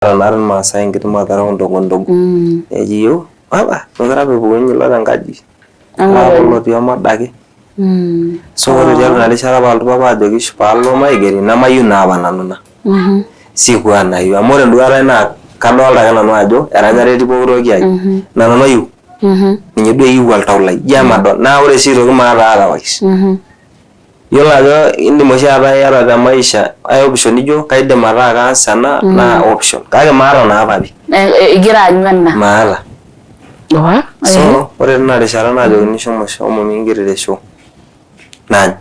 Naa irmaasai enkiti madharau ndogo ndogo. Eji yiok, baba, mekure apa epukunye ilo tenkaji. Apa lotii omadake. So ore tiatua ina rishata paalotu papa ajoki paalo maigeri nemayieu naa apa nanu ina. Sikuwa nayieu amu ore enduata ai naa kadolta ake nanu ajo eranyare etii pooki toki ai. Ina nanu ayieu. Ninye duo eyieu oltau lai. Ijo emadol. Naa ore sii aitoki maata otherwise. Yiolo ajo indim oshi ataa iyata te maisha ai option nijo kaidim ataa kaas ena naa option. Kake maata naa apa pi. Igira aanyu ena. Maata. So ore tina rishata naajokini shomo shomo mikingerere show. Naany.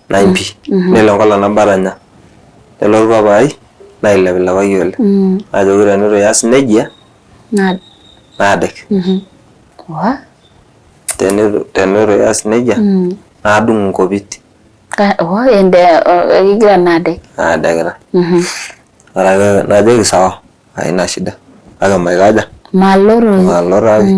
Naany pii. Nelo enkolong nabo atanya. Nelotu papa ai nailepilepaki oleng. Najoki teneitu ias nejia naadek. Teneitu ias nejia naadung inkopit. Igira naa adek. Naadekita. Ore ake najoki sawa haina shida kake maikaja Malo toi. Malo taake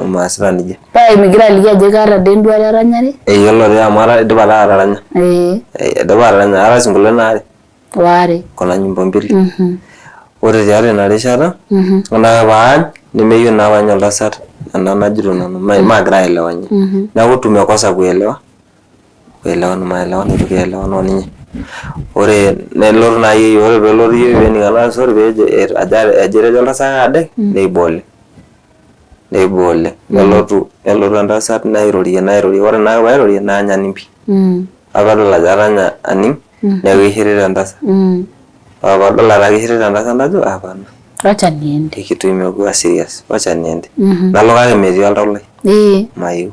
maasita nejia. Paa migira aliki ajo kaata doi enduata eranyare? Eyiolo doi amu aidipa taa ataranya. Aidipa ataranya aata isinkolioitin aare. Waare. Kuna nyimbo mbili. Ore tiatua ina rishata ore ake paany nemeyieu naa apa ninye oltasat ena najito nanu maagira aelewana. Neeku tumekosa kuelewa kuelewana maelewano itu kielewana oninye. Ore nelotu naa yieyioo ore peelotu yieyioo pening ena story peejo ajo etejo oltasat kaadek neiba oleng. Neiba oleng. Nelotu nelotu entasat nairorie nairorie ore naake pairorie naany aning pii. Ore paadol ajo atanya aning neeku keishirita entasat. Ore paadol ataa keishirita entasat najo hapana. Wacha niende. Hii kitu imekuwa serious. Wacha niende. Nalo kake metii oltau lai. Mayieu.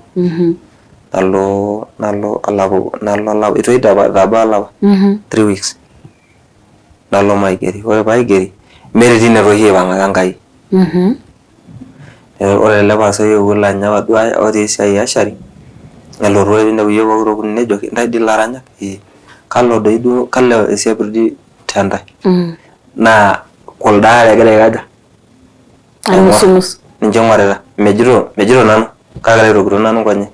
Nalo nalo olapa nalo olapa eitu eitabaya olapa. 3 weeks. Nalo maigeri. Ore paigeri Mary teine taa oshi eipang'aka Enkai. Ore ele pasai oewuo laa ninye apa duo otii esiai e ushery nelotu ore piinepu iyiok pokira okuni nejoki intae dii ilaranyak ee kalo doi duo kalo esiapirdi te ntae naa kuldo aare egira aikaja aing'or ninche ing'orita mejito mejito nanu kaagira aitokitokie nanu nkonyek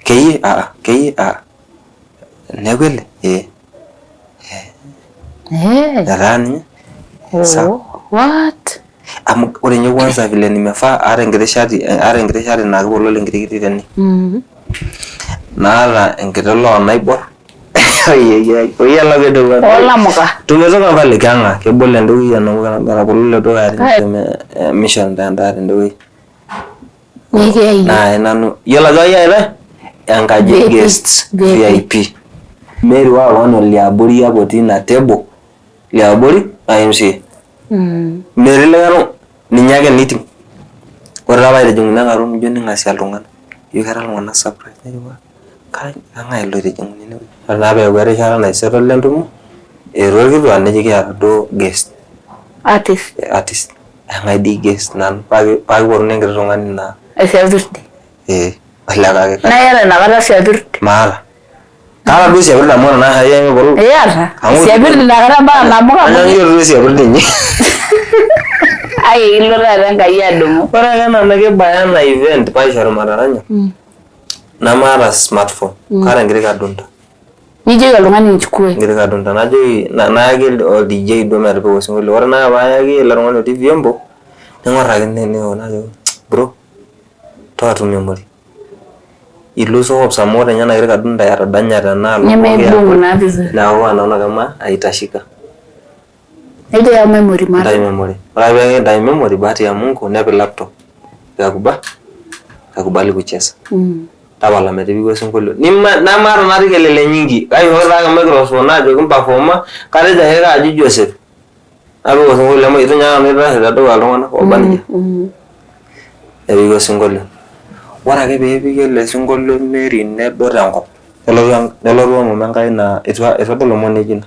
keyie aa keyie aa neeku ele ee etaa ninye sawa. What? Amu ore ninye kwanza vile nimevaa aata enkiti shati aata enkiti shati naa kipololi enkiti kiti tene naata enkiti long naibor Olamuka. Tumetoka pale Kiang'a kebolo ende wueji etapololo dukuya mission taa tende wueji. Naa nanu yiolo ajo kayiaita enkaji e guests VIP. Mary wa oltung'ani liabori apa otii ina table liabori naa MCA. Metii likae tung'ani ninye ake neiting. Ore taa paitijing'uni ena room ijo ning'asia iltung'anak ijo kera iltung'anak surprise nejo kang'ae ele oitijing'uni enewueji. Ore naa peeku erishata naisettle entumo eetuo irkituak nejo ekiata duo guest. Artist. Artist. Eng'ae dii guest nanu paa kipotuni enkiti tung'ani naa. Esiapirdi. Ee ole kake. Naa iyata inakata siapirdi? Maata. Kaata duo siapirdi amu ore naa saai emepolu. Iyata? Siapirdi inakata mpaka namuka. Anyanyukie duo siapirdi inyi. Ai kilo taata Enkai adumu. Ore ake ena nikibaya ena event paishoru mataranya namaata smartphone kaata enkiti kadunda. Nijoki oltung'ani nchukue. Enkiti kadunda najoki nayaki ol DJ duo metipika osinkolio ore naake paayaki ele tung'ani otii vyombo ning'or ake najoki bro toa tu memory. Iluso hopes amu ore ninye ena kiti kadunda etadanyate tenaalo Nemeibung naa vizuri. Neeku anaona kama aitashika. Nejo yau memory maata. Ntayu memory. Ore ake pee intayu memory bahati ya Mungu nepik laptop. Ikakubali kucheza. Tapala metipiki osinkolio. Nemaata natii kelele nyingi. Kaishooki taake microphone naajoki mpafooma katejo ake kaaji Joseph. Napik osinkolio amu eitu ninye nanu aitashe tedukuya iltung'anak ooba nejia. Nepiki osinkolio. Ore ake pee epiki ele sinkolio Mary nedou tenkop. Nelotu emama Enkai naa eitu adol omon naijo ina.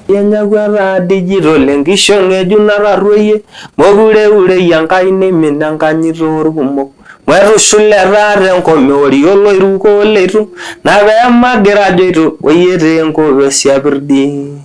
Enyakua taa digital enkishon ng'ejuk natarrueyie mokure eurei Enkai neimin enkanyit oorkumok maitushuleta tenkop meori oloiruko oleitu naa peemagira ajo eitu oyie tenkop esiapirdi.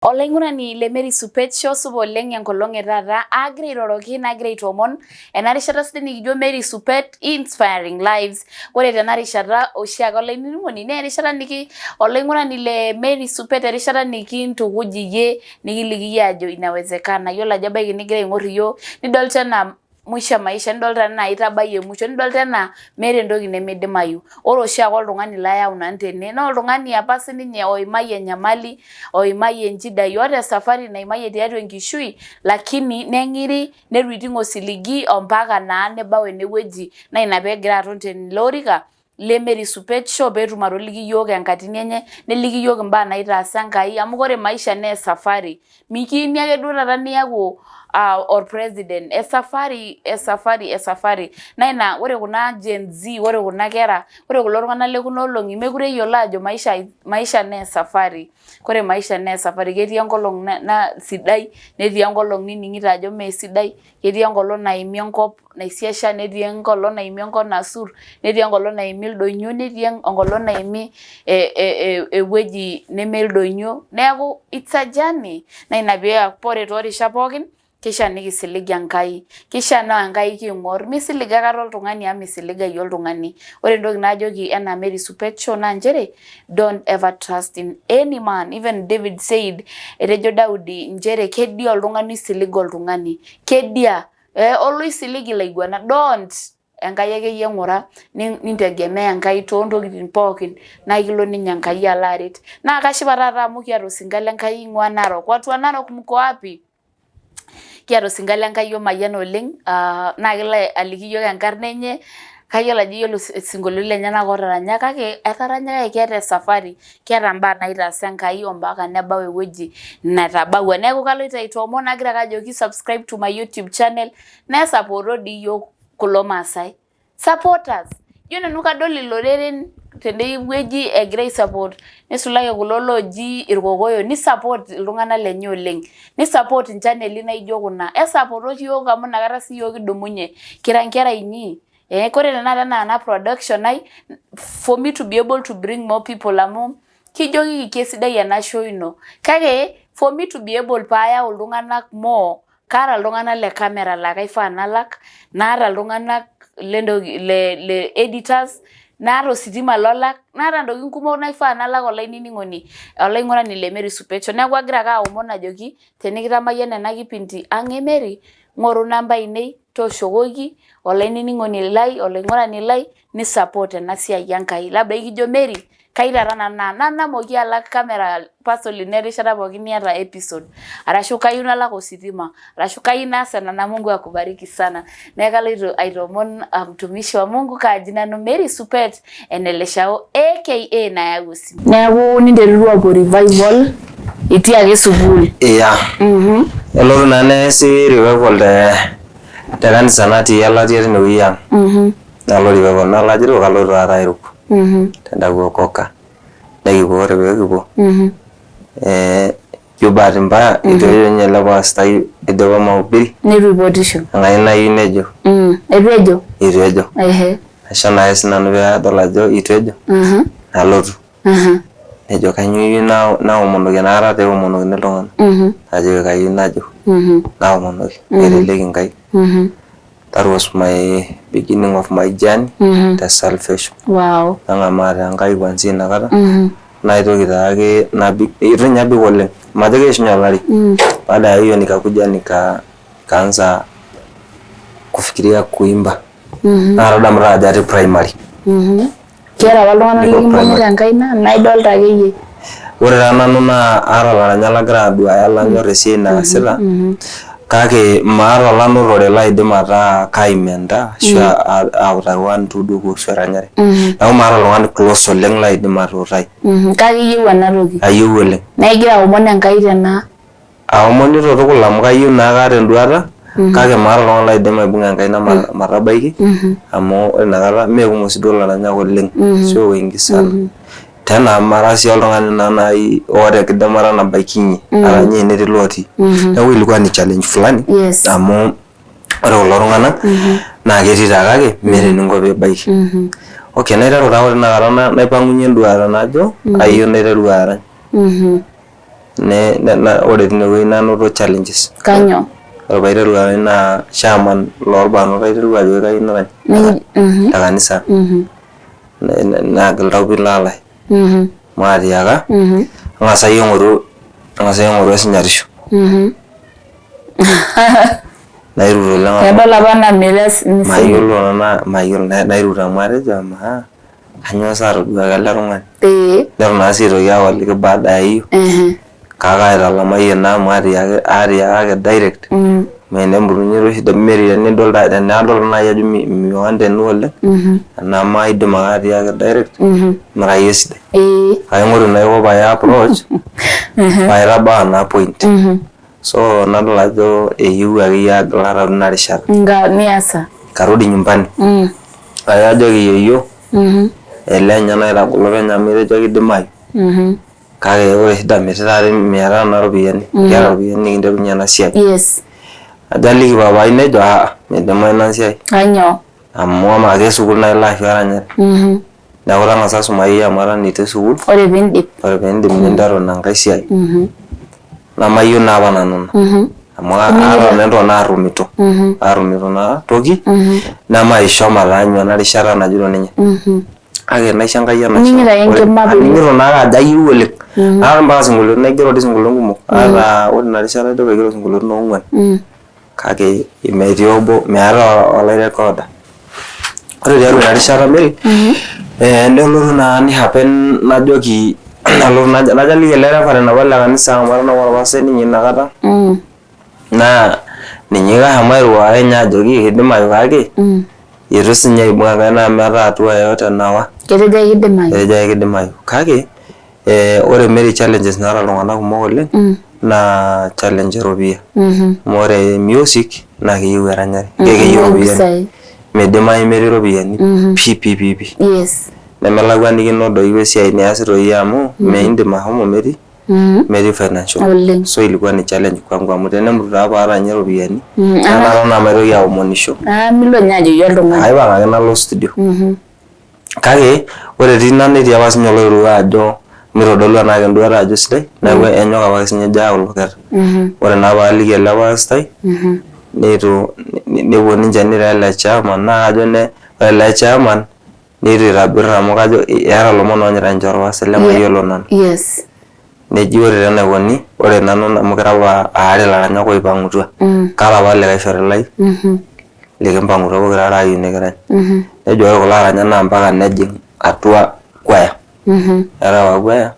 Olaing'urani le Mary Supet Show supa oleng enkolong e taata aagira airoroki nagira aitoomon ena rishata sidai nikijo Mary Supet inspiring lives. Ore tena rishata oshiake olainining'oni naa erishata niki olaing'urani le Mary Supet erishata nikintukuj iyie nikiliki iyie ajo inawezekana. Yiolo ajo ebaiki nigira aing'or iyiook nidol tena mwisho e maisha nidolta enaa itabayie musho nidolta enaa meeta entoki nemidimayu. Ore oshiake oltung'ani layau nanu tene naa oltung'ani apa sininye oimayie enyamali, oimayie inchidai, oota esafari naimayie tiatua enkishui lakini neng'iri neitu iting' osiligi ompaka naa nebau ene wueji naa ina peegira aton tele orika le Mary Supet Show peetum atoliki iyiook enkatini enye, neliki iyiook imbaa naitaasa Enkai amu ore maisha naa esafari. Mikiini ake duo taata niaku orpresident, esafari, esafari, esafari. Naa ina ore kuna Gen Z, ore kuna kera, ore kulo tung'anak le kuna olong'i mekure eyiolo aajo maisha, maisha naa esafari. Kore maisha naa esafari, ketii enkolong na sidai netii enkolong nining'ito ajo mee sidai, ketii enkolong naimi enkop naisiasha netii enkolong naimi enkop nasur netii enkolong naimi ildonyio netii enkolong naimi ewueji neme ildonyio neeku it's a journey naa ina pee ore toorishat pookin keishaa nikisilig Enkai keishaa naa Enkai king'or misilig aikata oltung'ani amu misiligayu oltung'ani ore entoki najoki enaa Mary Supet Show naa nchere don't ever trust in any man even David said etejo Daudi nchere kedia oltung'ani oisilig oltung'ani kedia eh, oloisiligi ilaiguanak don't Enkai akeyie ng'ura nintegemea Enkai toontokitin pookin naa kilo ninye Enkai alo aret naa kashipa taata amu kiata osinka le Nkai oing'ua Narok watu wa Narok mko wapi kiata osinka le Nkai omayiana oleng naa kelo aliki iyiok enkarna enye kayiolo ajo iyiolo isinkolioitin lenyenak ootaranya kake etaranya kake keeta esafari keeta imbaa naitaasa Enkai ompaka nebau ewueji netabawua neeku kaloito aitoomon nagira ake ajoki subscribe to my youtube channel nesapoto dii iyiok kulo maasai supporters ijo nanu kadol iloreren tende wueji egira ai support nisulaki kulo looji irkokoyo ni support iltung'anak lenye oleng ni support inchaneli naijo kuna esapoto iyiook amu inakata sii iyiook kidumunye kira inkera inyi eh, kore tenakata enaa ena production ai for me to be able to bring more people amu kijoki kesidai ena show ino kake for me to be able paayau iltung'anak more kaata iltung'anak le camera laa kaifaa nalak naata iltung'anak lentoki le, le editors naata ositima lolak naata ntokitin kumok naifaa nalak olainining'oni olaing'urani le Mary Supet Show neeku agira ake aomon ajoki tenikitamayiana ena kipindi ang e Mary ng'oru namba ainei tooshokoki olainining'oni lai olaing'urani lai ni support ena siai Enkai labda ekijo Mary kai taata nanu naa nanamoki alak camera person lino erishata pookin niata episode arashu kayieu nalak ositima arashu kayieu naas ena na Mungu akubariki sana neeku kaloito aitoomon mtumishi wa Mungu kaaji nanu Mary Supet eneleshao aka nayau osim. Neeku ninteruru apuo revival itii ake sukuul. Iya. Elotu naa neesi revival te te kanisa natii elatia tine wueji ang. Nalo revival nalo ajito kaloito taata airuk tenda kuokoka. Nikipuo ore pee kipuo ijo bahati mbaya eitu ejo ninye ele pastai eidipa mahubiri Neitu eipotisho. Enkai nayieu nejo. Eitu ejo? Eitu ejo. Aisho naake sinanu pee adol ajo eitu ejo nalotu. Nejo kainyoo iyieu naomonoki enakata pee eomonokini iltung'anak. Najoki kayieu najo naomonoki naiteleki Enkai. That was my beginning of my journey te salvation. Wow. Nang'amaa taa Enkai kuanzia inakata. Naitoki taake nabik, eitu ninye abik oleng, majo keishunye olari. Baada ya hiyo nikakuja nikaanza kufikiria kuimba. Naa tadamu taa ajo atii primary. Keeta apa iltung'anak Niko likimbung'ita primary. enkaina naa idolta akeyie. Ore taa nanu naa aata olaranyak lagira aduaya lanyor esiai naasita kake maata olanotore laidim ataa kai mentor ashu autaki one two duo kuhusu eranyare. Neeku maata oltung'ani close oleng laidim atuutai. Kake iyieu ena toki. Ayieu oleng. Naa igira aomon Enkai tena. Aomonito tukul amu kayieu naa kaata enduata kake maata oltung'ani laidim aibung'a enkaina matabaiki amu ore inakata mee kumok sii duo ilaranyak oleng sio wengi sana. Tena mara sii oltung'ani naa nai oota enkidimata nabaikinyie aranyie netii ilotii. Neeku ilikuwa ni challenge fulani amu ore kulo tung'anak naa ketii taa kake meeta eninko piibaiki. Okay naiteru taa ore tinakata naipang'unyie enduata najo ayieu naiteru arany. Ore tinewueji nanoto challenges. Kanyoo? Ore paiteru arany naa chairman lorbarnot aiterua ajoki kayieu narany te kanisa. Naagil tau piilo alai. Maatiaka tang'asa iyie ing'oru, tang'asa iyie ing'oru esinyatisho. Nairut oleng amu Edol apa anaa mira mayiolo nanu, mayiolo nairut amu atejo amaa kanyoo sa atoduaka ele tung'ani. Netu naa sii aitoki awaliki baada ya hiyo. Kake aitalamayie naa amu atiakaki direct. Menemutunye oshi Mary tenidol tenadol naaji ajo miwantenu oleng enaa maidim ake atiaki direct mira iyie sidai. Kaing'oru enaiko pee approach paitabaya naa point. So nadol ajo eyieu akeyie agila tau tina rishata. Nga niasa. Karudi nyumbani. Kake ajoki yeyio elee ninye naitagolo penyo amu etejo kidimayu. Kake ore shida metii taata miata nena ropiyiani, mikiata ropiyiani nikinterunye ena siai. Yes. Ajo aliki papai nejo aa midimayu ina siai. Kanyoo? Amu amaa ke sukuul naaji ilo ashu eranyare. Neeku tang'asa sumayu iyie amu eton itii sukuul. Ore piindip. Ore piindip ninteru ina nkae siai. Nemayieu naa apa nanu ina. Amu aata naa entoki naarrumito. Naarrumito ina toki nemaisho mataanyu ena rishata najito ninye. Kake naisho Enkai enashe. Ining'ito ake enkima pii. Aning'ito naake ajo ayieu oleng. Aata mpaka isinkolioitin naigero dii isinkolioitin kumok. Aata ore ina rishata aidipa aigero isinkolioitin oong'uan. Kake metii obo, meeta olairekoda. Ore tiatua ina rishata Mary, nelotu naa ni happen najoki nalotu najo aliki ele reverend apa le kanisa amu eton apa orpastai ninye inakata. Naa ninye kashomo airuaya ninye ajoki kidimayu kake eitu sinye aibung enkaina amu etaa hatua yeyote nawa. Ketejo ake kidimayu. Etejo ake kidimayu. Kake ore Mary challenges naata iltung'anak kumok oleng naa challenge eropiyia. Amu ore music naa keyieu eranyare, keyieu iropiyiani. Midimayu metii iropiyiani pii pii pii. Yes. Nemelakuanikino doi wesiai niasita iyie amu miindim ashomo metii metii financial. Oleng. So ilikuwa ni challenge kwangu amu tenemutu taa paata ninye iropiyiani naa naton naa maitoki aomonisho. Ah, milo ninye ajoki oltung'ani. Kaipang ake nalo studio. Kake ore tina netii apa sinye oloirura ajo mitodolua naake enduata ajo sidai neeku enyok apake sinye ijo ayau ilo kerra. Ore naa paaliki ele pastai neitu nepuo ninche niro ele chairman naa kajo ore ele chairman neitu eitobirr amu kajo eeta ilomon oonyita ninche orpastai lemayiolo nanu. Yes. Neji ore taa enaikoni ore nanu amu kira apa aare ilaranyak oipang'utua kaata apa likae shore lai likimpang'utua pokira aare aayieu nikirany. Nejo ore kulo aranyak naa mpaka nejing atua kwaya. Eetae apa kwaya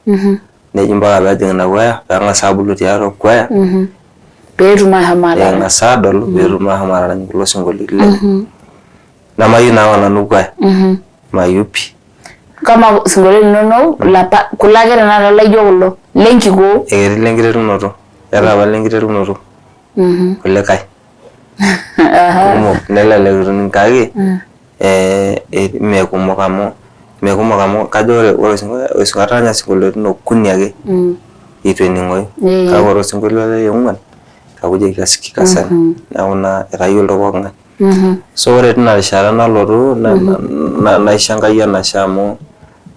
neji mpaka peejing ina kwaya peeng'as aabulu tiatua kwaya Peetum aashom aatarany. Peng'as aadol peetum aashom aatarany kulo sinkolioitin lenye. Nemayieu naa apa nanu kwaya. Mayieu pii. Kama sinkolioitin linonok lapa kulo ake tenakata laijo kulo lenkikoo. Eketii lenkiterunoto. Eetae apa lenkiterunoto. Kulikae. Kumok nelelek etum kake mee kumok amu mee kumok amu kajo ore osinkolio ataranya isinkolioitin okuni ake eitu ening'oyu. Kake ore osinkolio liong'uan ikakuja ikasikika sana. Neeku naa etayioloito pooki ng'ae. So ore tina rishata nalotu naisho Enkai enashe amu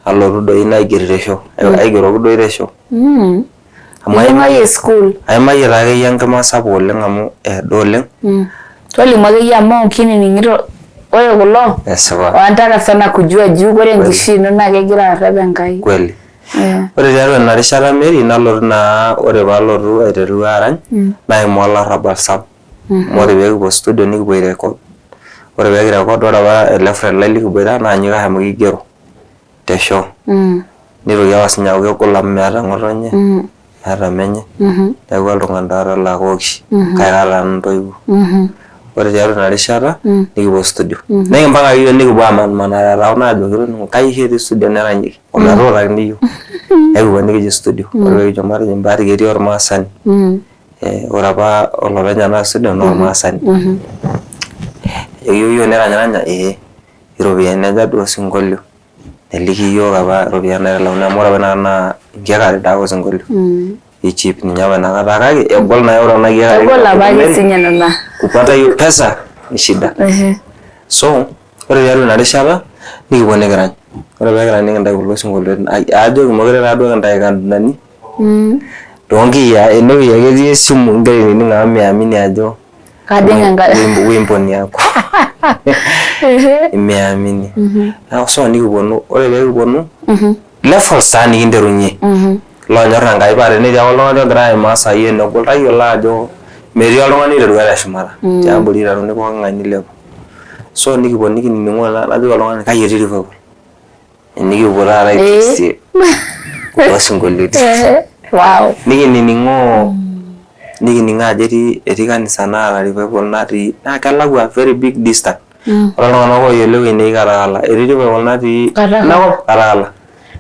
alotu doi naiger resho, aigeroki doi resho. Amu Itung'uayie sukuul. Aimayie taa akeyie enkima sapuk oleng amu eedo oleng. Tolimu akeyie amu kinining'ito ore kulo Esipa. wanataka sana kujua juu ore enkishui ino naa kegira arrep Enkai. Kweli. Ore tiatua ina rishata Mary nalotu naa ore paalotu aiteru arany naimaa olarrabal sapuk. Amu ore pee kipuo studio nikipuo airecord, ore pee kirecord ore apa ele friend lai likiboita naa ninye kashomo kigero te shoo. Nitoki apa sinye aaku kegol amu meeta ng'otonye, meeta menye, neeku oltung'ani taata laa keokishi kake kaata nanu intoiwuo. Ore tiatua ina rishata nikipuo studio. Nikimpang ake iyiook nikipuo amanimanaa te town aajo kitoning'o kai oshi etii studio naranyieki ometuutakini iyiook. Nikipuo nikijing studio, ore pee kijo matijing bahati ketii ormaasani. Ore apa olopeny ena studio naa ormaasani. Ekiyieu iyiook niranyiranya ee iropiyiani aja duo osinkolio neliki iyiook apa iropiyiani naitalakuni amu ore apa inakata naa inkeek are doi ake osinkolio. Ichip ninye apa inakata kake egol naa ore kuna keek are. Egol apake siinye nena. Kupata hiyo pesa ni shida. So ore tiatua ina rishata nikipuo nikirany. Ore pee kirany nikintayu kulo sinkolioitin ajoki meekure taaduo kintayu ikandunani. Toonkiyiaa enewueji ake etii esimu ingira ainining amu miamini ajo Kajing enkai. Wimbo ni yako. Miamini. Neeku so nikiponu, ore pee kiponu levels taa nikinterunye. Loonyor Enkai paa tenetii ake oltung'ani ogira aimaa isaai enegol tayiolo ajo metii oltung'ani oiterua teshumata. Tiabori iteruni pooki ng'ae nilepu. So nikiponu nikinining'oo najoki oltung'ani kai etii revival. Enikipuo taata aitestie kulo sinkolioitin. Wow. Nikinining'oo nikining'oo ajo etii kanisa naata revival natii naa kelakua very big distance. Ore iltung'anak ooyiolo ewueji neji Katakala, etii revival natii inakop Katakala.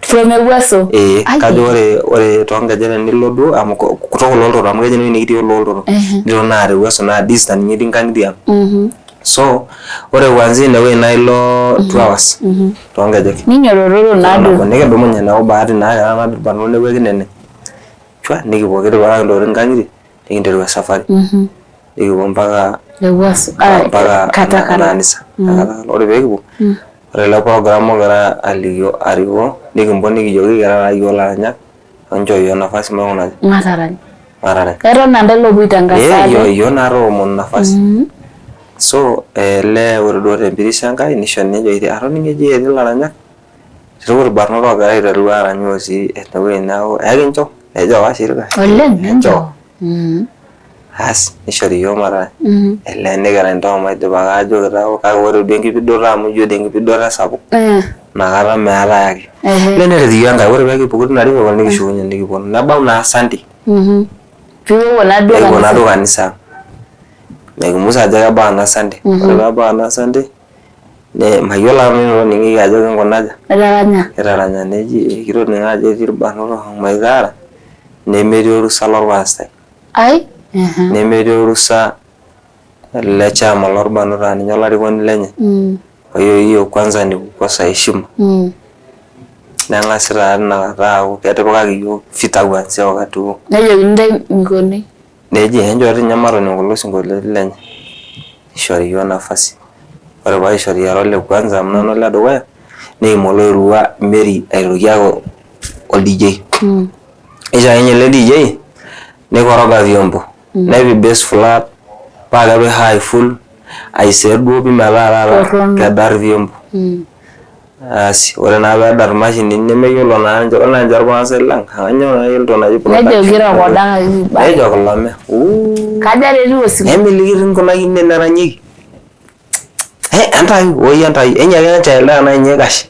From Ewuaso? Ee, kajo ore toonkejek tenilo duo amu tookulo oltoto amu keji ene nikitii olooltoto nilo naa Ewuaso naa distance ninye etii inkang'itie ang'. So ore kuanzia ine wueji naa ilo 2 hours toonkejek. Ninyorororo naa duo. Nikidumunye neeku bahati naa kira naa irbarnot neeku ekineneng. Shua nikipuo kitipikaki intokitin inkang'itie nikinteru esafari. Nikipuo mpaka Ewuaso mpaka Katakala. ena anisa. Katakala. Ore pee kipuo ore ele program ogira alikio arikoo nikimpot nikijoki kira taa iyiok ilaranyak enchoo iyiok nafasi maikuna aja? Matarany. Matarany. Eton aa ntae loopuo aitangaza ate. Iyiok naa toomonu nafasi. So ele ore duo tempiris Enkai nisho nejo atoning'o eji etii ilaranyak etii irbarnot oogira aiteru aarany otii enewueji neeku ekincho nejo kashirika. Oleng enchoo. Asi nishori iyiok matarany. Elee nikirany taa omaidipa kajo kitau kake ore duo enkipidoto amu ijo dii enkipidoto esapuk inakata meetae ake. Neret iyiok Enkai ore pee kipuku tina revival nikishukunye nikiponu nebau naa Sunday. Piipuopuo naaduo Nikipuo naaduo kanisa. Mekimus ajo kebau ena Sunday. Ore pee ebau ena Sunday mayiolo ake nanu enitoning'ieki ajo kinkuna aja. Itaranya. Kitaranya neji kitoning'o ajo etii irbarnot ooshomoita aarany nemetii orusa lorpastai. Ai? Nemetii orusa le chama lorbarnot aa ninye olarikoni lenye. Kwa hiyo hiyo kwanza ni kukosa heshima. Neng'asi taa tinakata aaku ketipikaki iyiok vita kuanzia wakati huo. Nejokini intae mikoni. Neji enchoo dii ninye matoning kulo sinkolioitin lenye. Nishori iyiok nafasi. Ore paishori ara ole kwanza amu nanu oledukuya neim oloirua Mary aitoki aaku ol DJ. Neisho ake ninye ele DJ neikoroga vyombo nepik bass flat paa kepik high full aisee duo pii metaa taata kedar vyombo. Asi ore naa pee edar imashinini nemeyiolo naa ninche ore naa ninche irmaasai lang kanyoo naa entoki naji Nejo kirekodakaki vibaya. Nejo kilome. Kaja taa etiu osinkolio? Nemiliki nkunaki eneranyieki. Entayu oi entayu enyiaki enchai iltung'anak ninye ikash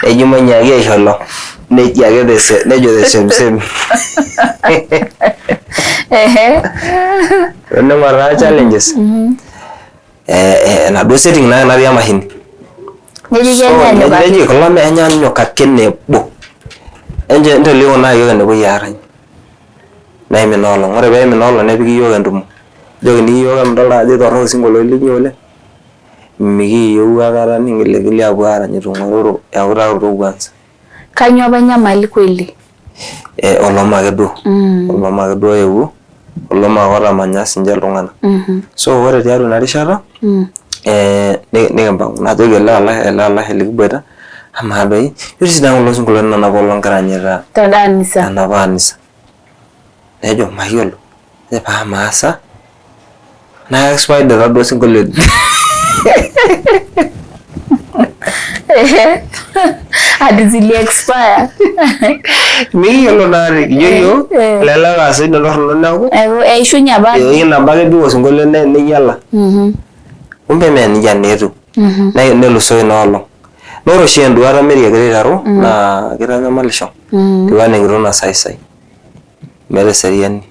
neji mainyiaki aisho ilo neji ake nejo the same same. Tening'or taa challenges enaduo setting naa natii emashini. Neji kulo menyaanyuk ake nebo. Entaliku naa iyiok enepuoi aarany. Neim ina olong', ore peim ina olong' nepiki iyiok entumo. Nejokini iyiok emidolta ajo aitorrok isinkolioitin linyi oleng', mikiyieu aikata nikiligili aapuo aarany itu ing'oruru eutauto kwanza. Kainyoo apa enyamali kweli? Olom ake duo, olom ake duo oewuo, olom ake otamanya sinche iltung'anak. So ore tiatua ina rishata nikimpang'u najoki ele alashe likiboita amaa doi ijo sidan kulo sinkolioitin nena apaelong kiranyita Tenda anisa. tenapa anisa. Nejo mayiolo, nejo paa maasa naa expired taduo isinkolioitin. Ati zili expire. Mikiyiolo naa kijo iyiok elelek aa sidai torrono neeku Neeku eishunye apa. Nabo ake ebik osinkolio neinyiala. Kumbe mee nejia naa etiu. Nelusoo ina olong. Naa ore oshi enduata Mary egira aiteru naa kitanyamalisho. Etiu enaa enkitok nasaisai. Meeta eseriani.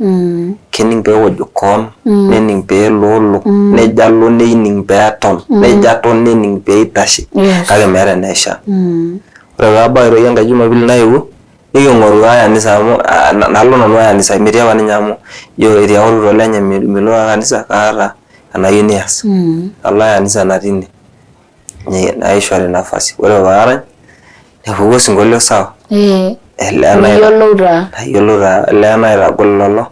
Kening pee eoj koon, nening pee eloolo, nejo alo nening pee eton, nejo aton nening pee eitashe. Kake meeta eneishaa. Ore pee ebau aitoki enkae jumapili naewuo niking'oru ae anisa amu nalo nanu ae anisa metii apa ninye amu ijo etii ake orkuto lenye milo ake kanisa kaata enayieu nias. Nalo ae anisa natii ine naishori nafasi ore paarany nepuku osinkolio sawa. Niyiolou taa. Nayiolou taa olee naitagol lelo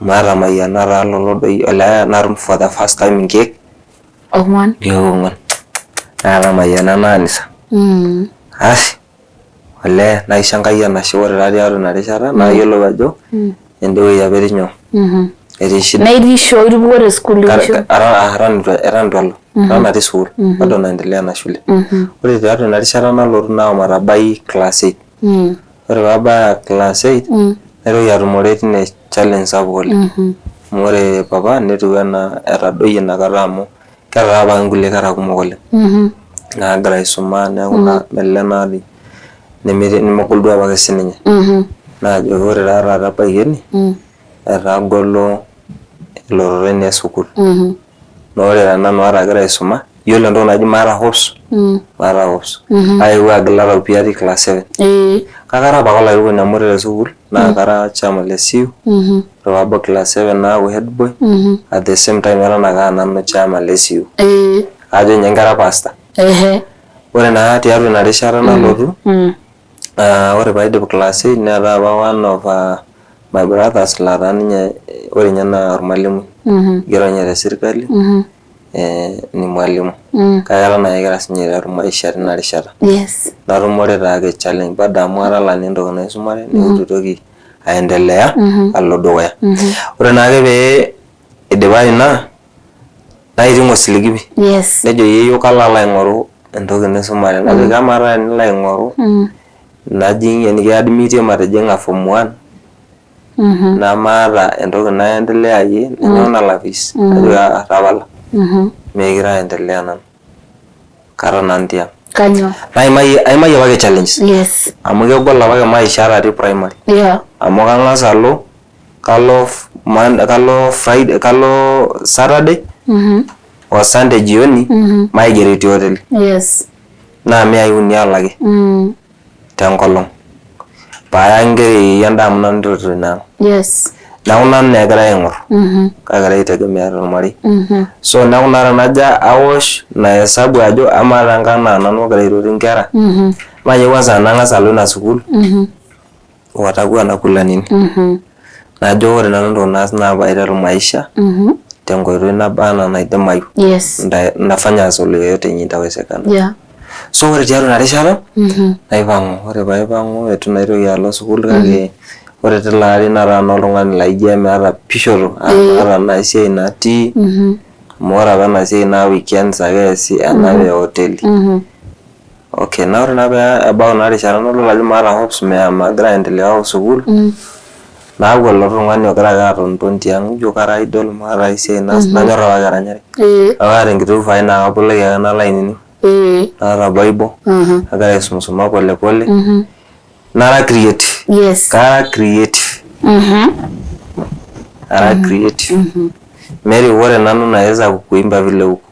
amu atamayiana taa lelo doi olee natum for the first time inkeek Ong'uan. Inkeek ong'uan. Natamayiana ina anisa. Asi. Olee naisho Enkai enashe ore taa tiatua ina rishata nayiolou ajo ende wueji apa etii nyoo etii shida. Na itii shoo itupukuo te sukuul itii shoo? Eton eitu alo eton atii sukuul bado naendelea na shule. Ore tiatua ina rishata nalotu naa ometabai class eight. Ore pabaya class eight naitoki atumore tine challenge sapuk oleng. Amu ore papa netiu enaa etadoyie inakata amu keeta taa apake nkulie kera kumok oleng naagira aisuma neeku naa melelek naadii nemegol duo apake sininye. Naajoki ore taa taata ebaiki ene etagolo elototo ino esukuul. Naa ore tenanu ata agira aisuma yiolo entoki naji maata hopes maata hopes kake eewuo agila tau pii atii class seven. Kake ara apake olarikoni amu ore te sukuul naa kara chairman le CU ore paabau class seven naaku head boy at the same time eton ake aa nanu chairman le CU. Ajo ninye nkera pastor. Ore naa tiatua ina rishata nalotu ore paidip class eight neetae apa one of my brothers lataa ninye ore ninye naa ormalimui igero ninye te sirkali ni mwalimu kake eton ake egira sinye aiteru maisha tina rishata. Natumore taake challenge bado amu atalaa naa entoki naisumare neeku itu aitoki aendelea alo dukuya. Ore naake pee idipayu ina naiting osiligi pii nejo yieyioo kalo alo aing'oru entoki nisumare najoki amaa taa tenilo aing'oru najing enikiadmitie matijing'a form one namaata entoki naendeleayie nyoo nalak fees najoki aa tapala mekure aendelea nanu katon nanu tiang. Kanyoo? Naimayie aimayie apake challenges amu kegol apake maisha ata atii primary amu kang'as alo kalo kalo Friday kalo Saturday o Sunday jioni maigero etii hoteli naa miai uni alaki tenkolong paayaki nkera e yeyio endaa amu nanu naitotito ina ang. Neeku nanu naa egirai aing'orr kagira aitegemea tolmarei. So neeku naa tenajo awosh ina hesabu ajo amaa tenkang naa nanu ogira aitoti inkera maa ninye kwanza nang'as alo ina sukuul watakuwa nakula nini. Najo ore nanu entoki naas naa paiteru maisha tenkoitoi naba anaa enaidimayu. Nafanya hustle yoyote yenye itawezekana. So ore tiatua ina rishata naipang'u ore paipang'u eitu naa aitoki alo sukuul kake ore tilo ari nataa naa oltung'ani laijo emeeta pishoto maata naa esiai natii amu ore apa ena siai naa weekends ake eesi ena e hoteli. Okay naa ore naa pee ebau ina rishata nadol ajo maata hopes magira aendelea o sukuul naaku olo tung'ani ogira ake atonton tiang ijo kara idle maata ai siai naas nanyorr apake eranyare. Kake kaata enkiti ufai naa kaboloki ake nalo ainining naata bible nagira aisumisuma pole pole nara creative. Kara creative. Ara creative. Mary ore nanu naweza kukuimba vile uko.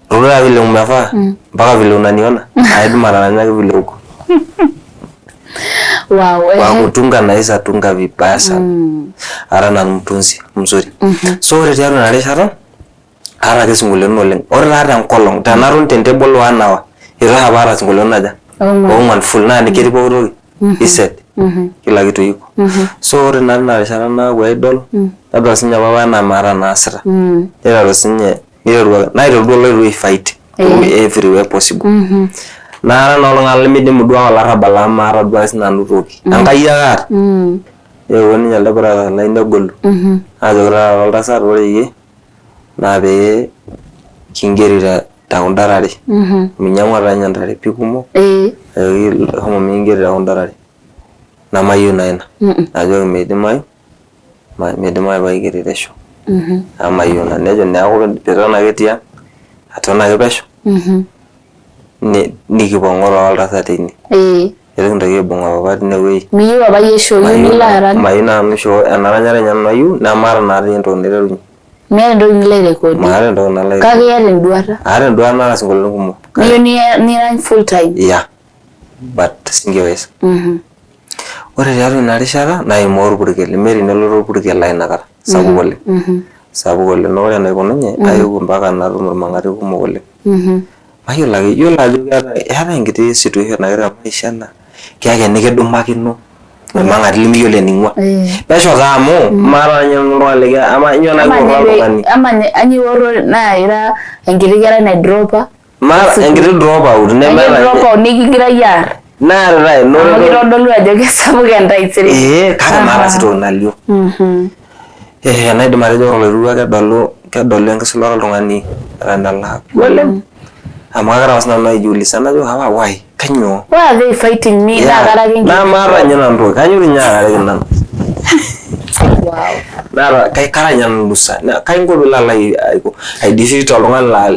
Todua vile umevaa mpaka vile unaniona aidim ataranyaki vile uko. Kwa kutunga naweza tunga vibaya sana. Ara nanu mtunzi mzuri. So ore tiatua ina rishata aata ake isinkolioitin oleng. Ore taa tenkolong tenaton te table one hour eitu apa aata isinkolioitin aja? Ong'uan full naa ketii pooki toki iset kila kitu iko. So ore naa tina rishata naaku idle nedol sinye papa enaa maata naasita. Niteru sinye niteru naiteru duo aloito aifight everywhere possible. Nara naa oltung'ani lemidimu duo ake olarrabal amu maata duake sinanu toki. Enkai ake aata. Neewuo ninye elde brother lai negolu. Najoki taata oltasat ore iyie naa pee kingeri te kunda tare. Minyang'ua taa ninye ntare pii kumok ajoki shomo mikingeri te kunda tare. Nemayieu naa ina. Najoki meidimayu, meidimayu paigeri pesho. Amu mayieu ina. Nejo neeku piiton ake tiang' aton ake pesho nikipong'o taa oltasat teine. Eitu kintoki aibung'a papa tine wueji. Miyieu apa iyie shoo, iyieu nilo arany. Mayieu nanu shoo, enaranyare ninye nanu ayieu nemaata naa dii entoki naiterunye. Miata entoki nilo airekodie. Maata entoki nalo airekodie. Kake iyata enduata. Aata enduata naata isinkolioitin kumok. Niyieu nirany full time. Yeah, but singeweza. Ore tiatua ina rishata naimaa orpurkel, Mary nelotu orpurkel lai inakata sapuk oleng. Sapuk oleng naa ore enaikununye ayewuo mpaka natum irmang'ati kumok oleng. Mayiolo ake, iyiolo ajo keetae eetae enkiti situation ake te maisha naa keeku enikidumakino irmang'ati limiyiolo ening'ua. Pesho taa amu maata ninye nanu oltung'ani liki amaa nyoo Amaa nai ninye oltung'ani. amaa ninye anyoo iwororo naa ira enkiti kerai naidropa. Maata enkiti drop out Enkiti nemeeta drop out nikigirai aar. Naaritae Amu kitodolu ajo kesapuk entaisere. Ee, kake maata sii toki nalio. Eh, naidim atejo ore oloirurua kedolu kedolu enkisulata oltung'ani eton elakwa oleng. Amu kagira apa sinanu aijiuliza najo apa why kanyoo? Why are they fighting me? Naa kara ake Naa maata ninye nanu toki, kanyor ninye aarareki nanu. Wow. Naata kara ninye nanu lusa. Kainko piilo alo aiko aidefeat oltung'ani laa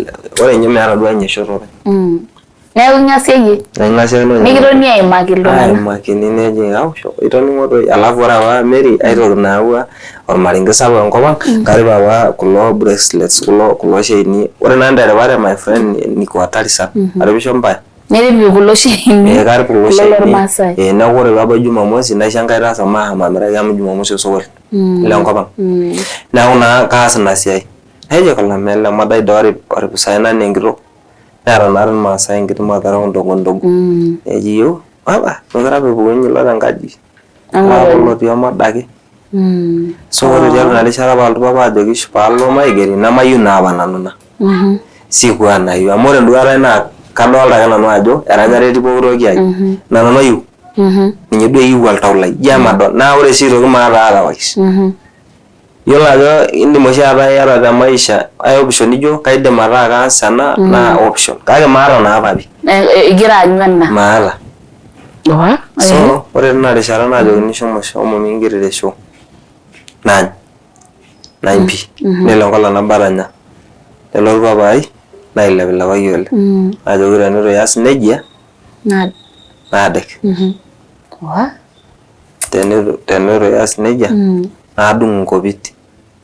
ore ninye meeta duo ninye shoto openy. Neeku ing'asia iyie. Naing'asiakino ninye. Nikitoni aimaki iltung'anak. Aimakini neji ausho itoning'o doi. Alafu ore apa Mary aitoki naawua ormarenke sapuk enkop ang, karip apa kulo bracelets kulo kulo sheini. Ore naa nterepare my friend niko hatari sana. Aripisho mbaya. Nirip kulo sheini. Eh, karip kulo Kulo sheini. lormaasai. Eh, neeku ore peebau Jumamosi naisho Enkai taasa maashomo amiraki amu Jumamosi osokoni lenkop ang. Neeku naa kaas ina siai. Nejo ele madai doi orip isaen anaa enkitok. Neeta naa irmaasai enkiti madharau ndogo ndogo. Neji yiok papa mekure apa epukunye ilo tenkaji. Eng'otonye. Lotii omadake. So ore tiatua ina rishata paalotu papa ajoki paalo Maigeri nemayieu naa apa nanu ina. Sikuwa nayieu amu ore enduata ai naa kadolta ake nanu ajo eranyare etii pooki toki ai. Ina nanu ayieu. Ninye duo eyieu oltau lai. Ijo emadol. Naa ore sii aitoki maata otherwise. Iyiolo ajo indim oshi ataa iyata te maisha ai option nijo kaidim ataa kaas ena naa option. Kake maata naa apa pi. Igira aanyu ena. Maata. So ore tina rishata naajokini shomo shomo mikigira aisho. Naany. Naany pii. Nelo enkolong nabo atanya. Nelotu papa ai nailepilepaki oleng. Najoki tenitu ias nejia naadek. Tenitu ias nejia naadung inkopit.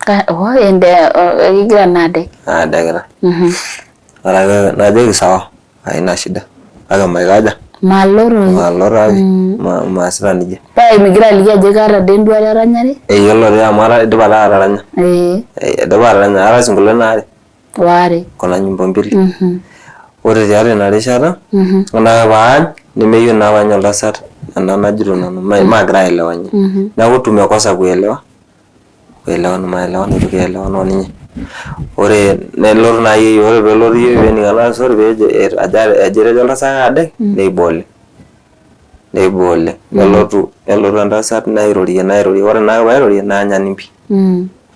Igira naa adek. Naadekita. Ore ake najoki sawa haina shida kake maikaja Malo toi. malo taake maasita nejia. Paa migira aliki ajo kaata dii enduata eranyare. Eyiolo dii amu aidipa taa ataranya. Aidipa ataranya aata isinkolioitin aare. Waare. Kuna nyimbo mbili. Ore tiatua ina rishata ore ake paany nemeyieu naa apa ninye oltasat ena najito nanu maagira aelewana. Neeku tumekosa kuelewa kuelewana maelewano itu kielewana oninye. Ore nelotu naa yieyioo ore peelotu yieyioo pening ena story peejo ajo etejo oltasat kaadek neiba oleng. Neiba oleng. Nelotu nelotu entasat nairorie nairorie ore naake pairorie naany aning pii.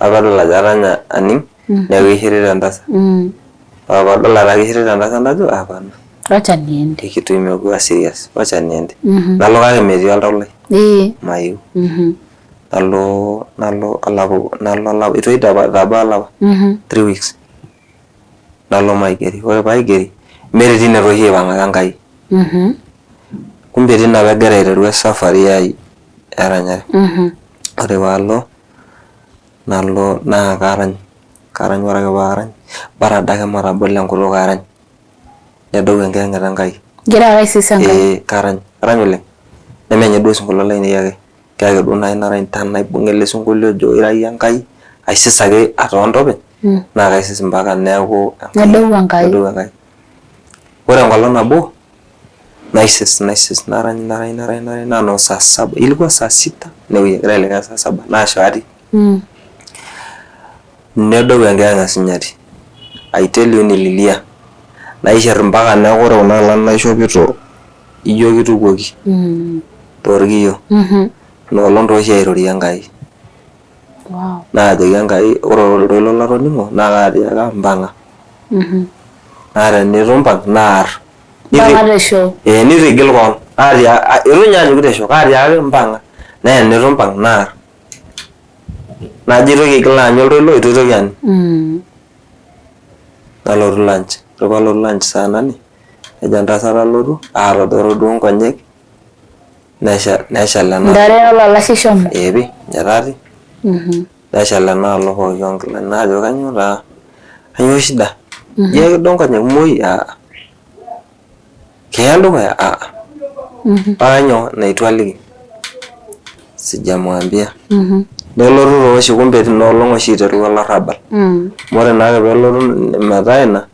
Ore paadol ajo atanya aning neeku keishirita entasat. Ore paadol ataa keishirita entasat najo hapana. Wacha niende. Hii kitu imekuwa serious wacha niende. Nalo kake metii oltau lai. Mayieu. Nalo nalo olapa nalo olapa eitu eitabaya olapa 3 weeks nalo Maigeri. Ore paigeri Mary tine taa oshi aipang'aka Enkai. Kumbe tine apa egira aiteru esafari ai eranyare. Ore paalo nalo naa karany karany ore ake paarany bara adake matabolo enkutuk arany nedou enkiyang'et Enkai. Igira ake aisis Enkai? Ee karany karany oleng. Neme ninye duo osinkolio lainei ake kake duo nai narany tenaibung ele sinkolio ojo ira iyie Enkai aisis ake atoonta openy naa kaisis mpaka neeku Nedou Enkai. Nedou Enkai. Ore enkolong nabo naisis naisis narany narany narany narany naa noo saa saba ilikuwa saa sita inewueji egira aelekea saa saba naashu atii. Nedou enkiyang'et sinyati. I tell you nililia. Naishir mpaka neeku ore kuna kilani naishopito ijo kitukuoki torkiyo. Ina olong taa oshi airorie Enkai. Naajoki Enkai ore oltoilo latoning'o naa kaatiaka mpang'a. Naa tenitu impang naar. Mpang'a teshoo. Ee neitu igil koon. Eitu ninye aajoki teshoo kaatiaka mpang'a naa tenitu impang naar. Najo aitoki aigil aanyu oltoilo eitu aitoki aany. Nalotu lunch. Ore paalotu lunch saa nane nejo entasat alotu aatodoro duo nkonyek neshal ena. Ntare olalashe ishomo? Ee pii ninye taa atii. Neshal enaalo pooki oonkilani najoki kainyoo taa kainyoo shida ijo ekido nkonyek imuoi aa keya dukuya aa paa kainyoo neitu aliki sijamwambia. Nelotu taa oshi kumbe tina olong oshi iterua olarrabal. Amu ore naake peelotu metaa ina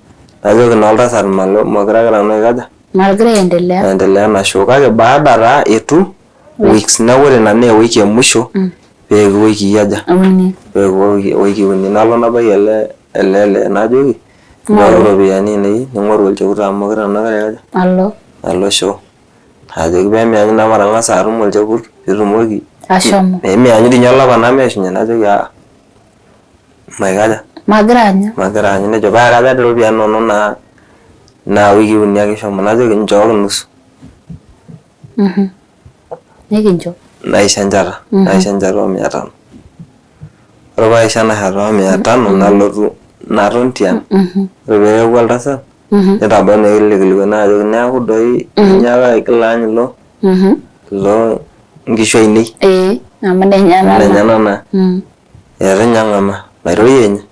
najoki naa oltasat malo mekure ake nanu aikaja Magira aendelea. aendelea ena show kake baada taa e 2 weeks neeku ore ina naa ewiki e musho peeku iwikii aja? Uni. Peeku iwikii uni nalo nabaiki ele ele lee najoki ng'oru iropiyiani ainei ning'oru olchekut amu mekure nanu agira aikaja? Alo. Alo shoo. Ajoki pemianyu naa matang'asa atum olchekut pitumoki Ashomo. Pemianyu dii ninye olapa nameeshunye najoki aa maikaja Magira anya. Magira aanyu nejo paa kaja dii iropiyiani inonok naa naa wikii uni ake ishomo najoki nchooki nusu. Nikincho. Naisho enchata, naisho enchata oo mia tano. Ore paisho ena shata oo mia tano nalotu naton tiang. Ore peeku oltasat nitabau naa ele kilikuai naajoki neeku doi inyiaka aigil aany ilo ilo nkishu ainei. Ee amu nenyenak naa. Nenyenak naa. Eitu ninye eng'amaa mairorie ninye.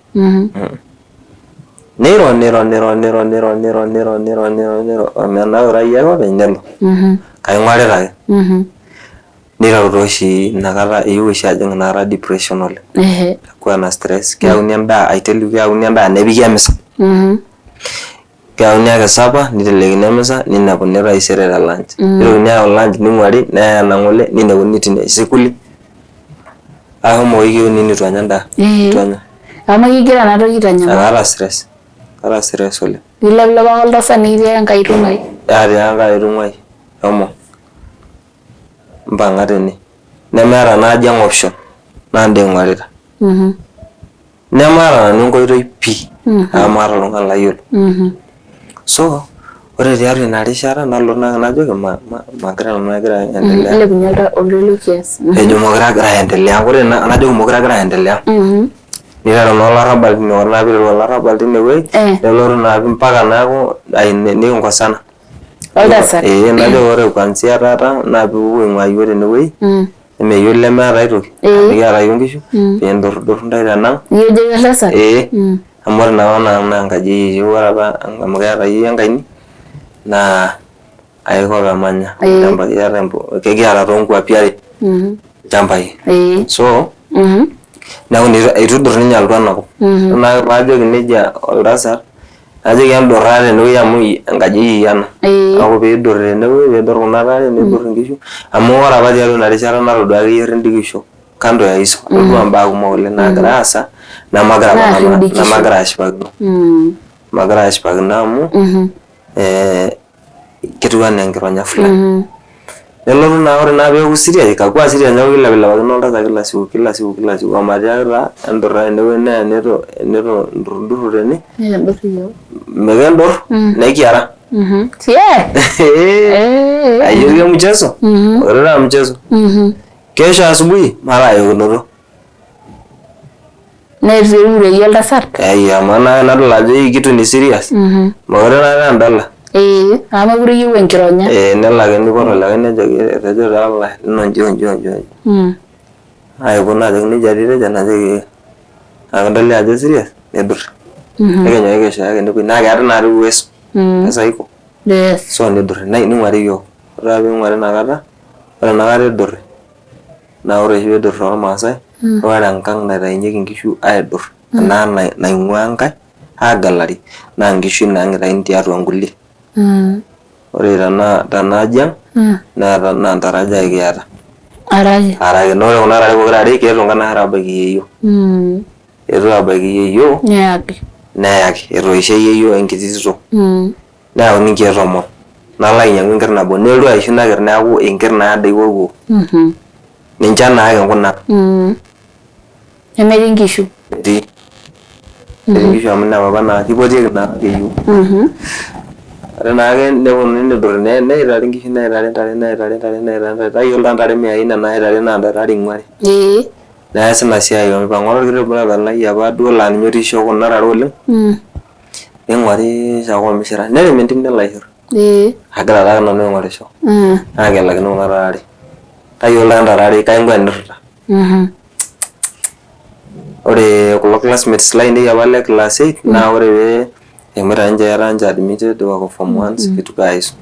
Neiro niro niro niro niro niro niro niro niro niro omenaurai ake openy nelo. Kaing'orita ake. Niteru taa oshi inakata eyieu oshi ajing inakata depression oleng. Kuwa na stress keyauni endaa I tell you keyauni endaa nepiki emisa. Keyauni ake supper nitelekini emisa ninepuni taisere te lunch. Nitokini ayau lunch ning'uari neyai ena ng'ole ninepuni tine sikuli. Ahomo iwikii uni neitu anya endaa. Eitu anya. Amu ekigira ena toki aitanyamal. Kaata stress. Kaata stress oleng. Ilepilepa ake oltasat nikitiaka Enkai tung'ai. Atiaka Enkai tung'ai shomo mpang'a tene. Nemeeta naaji ang option naa indaa aing'orita. Nemaata nanu enkoitoi pii amu maata oltung'ani layiolo. So ore tiatua ina rishata nalotu naake najoki magira nanu agira aendelea. Ilepunye oltoilo kiasi. Ejo mekure agira aendelea ore najoki mekure agira aendelea. Niteru naa olarrabal tine ore naa piiteru olarrabal tine wueji nelotu naa mpaka neeku nikinkosana. Oltasat. Ee najoki ore kuanzia taata naa piipuopuo aing'uaa iyiook tene wueji eme iyiook lemeeta aitoki amu ekiata iyiook inkishu pee indurrudur intae tenang. Iyie ojoki oltasat? Ee amu ore naa ena ang naa enkaji e yieyioo ore apa amu keeta yieyioo enkaini naa aikop emanya kekiata toonkuapi are ilchambai. So neeku eitu idur ninye alotu enakop. Ore naake paajoki nejia oltasat najoki endurra tenewueji amu enkaji e yieyio ena. Neeku piidurr tenewueji piidurr kuna tare niidurr inkishu amu ore apa tiatua ina rishata natodua akeyie errindikisho kando ya hizo atodua imbaa kumok oleng naagira aasa nemagira apa nanu nemagira ashipakino. Magira ashipakino amu ketiu anaa enkironya fulani. Nelotu naa ore naa peeku serious kakwa serious neeku kilepilepakino oltasat kila siku kila siku kila siku omatiaki taa enturra tenewueji naa enitu indurrudurru tene mikindur nekiara. Ayieu mchezo ore taa mchezo kesho asubuhi mataayokinoto. Netii oltasat. Ai amu naa nadol ajo hii kitu ni serious. Mekure naa endala. Ee, amu mekure iyieu enkironya. Ee, nelo ake nipot olikae nejoki etejo taa olae lino nji onji onji onji. Aiko naa ajoki nejia dii itejo najoki ee. Naa kidoli ajo serious nidur. Nikinyoki kesho ake nepuoi naa keetae naatoi uwezo. Pesa iko. Yes. So nidurri ning'uari iyiok. Ore taa ping'uari inakata, ore enakata idurri naa ore oshi piidurr tormaasai ore enkang naitainyeki inkishu aidurr enaa naing'ua enkae aagelari naa inkishu ina ang itayuni tiatua nkulie. Ore tenaaji ang neeta naa ntare aja kiata. Are ake. Are ake naa ore kuna tare pokira are keetuo nkanashara aabaiki yieyio. Eetuo aabaiki yieyio Neyaki. neyaki etoishe yieyio enkiti tito. Neyauni inkeek tomon nalo ainyang'u enker nabo nelotu aisho ina ker neeku enker naado aiwuowuo ninche naake nkuna. Nemetii inkishu. Metii. Metii inkishu amu inepu apa naa kipotieki naake iyiok. Ore naake neponunui nidurri neitari inkishu neitari intare neitari intare neitari intare tayiolo taa intare miai nena aitari naa intare are ing'uari. Neesi ina siai omipang'a ore orkiti brother lai apa duo laa ninye otii shoo kuna tare oleng. Ning'orisho ake omishira nerem entim nelo aishir. Agira taake nanu aing'orisho naagelakino kuna tare are. Tayiolo taa intare are kainko tenirrita. Ore kulo classmates lainei apa le class eight naa ore pee eshomoita ninche etaa ninche admitted wako form one vitu kaa hizo.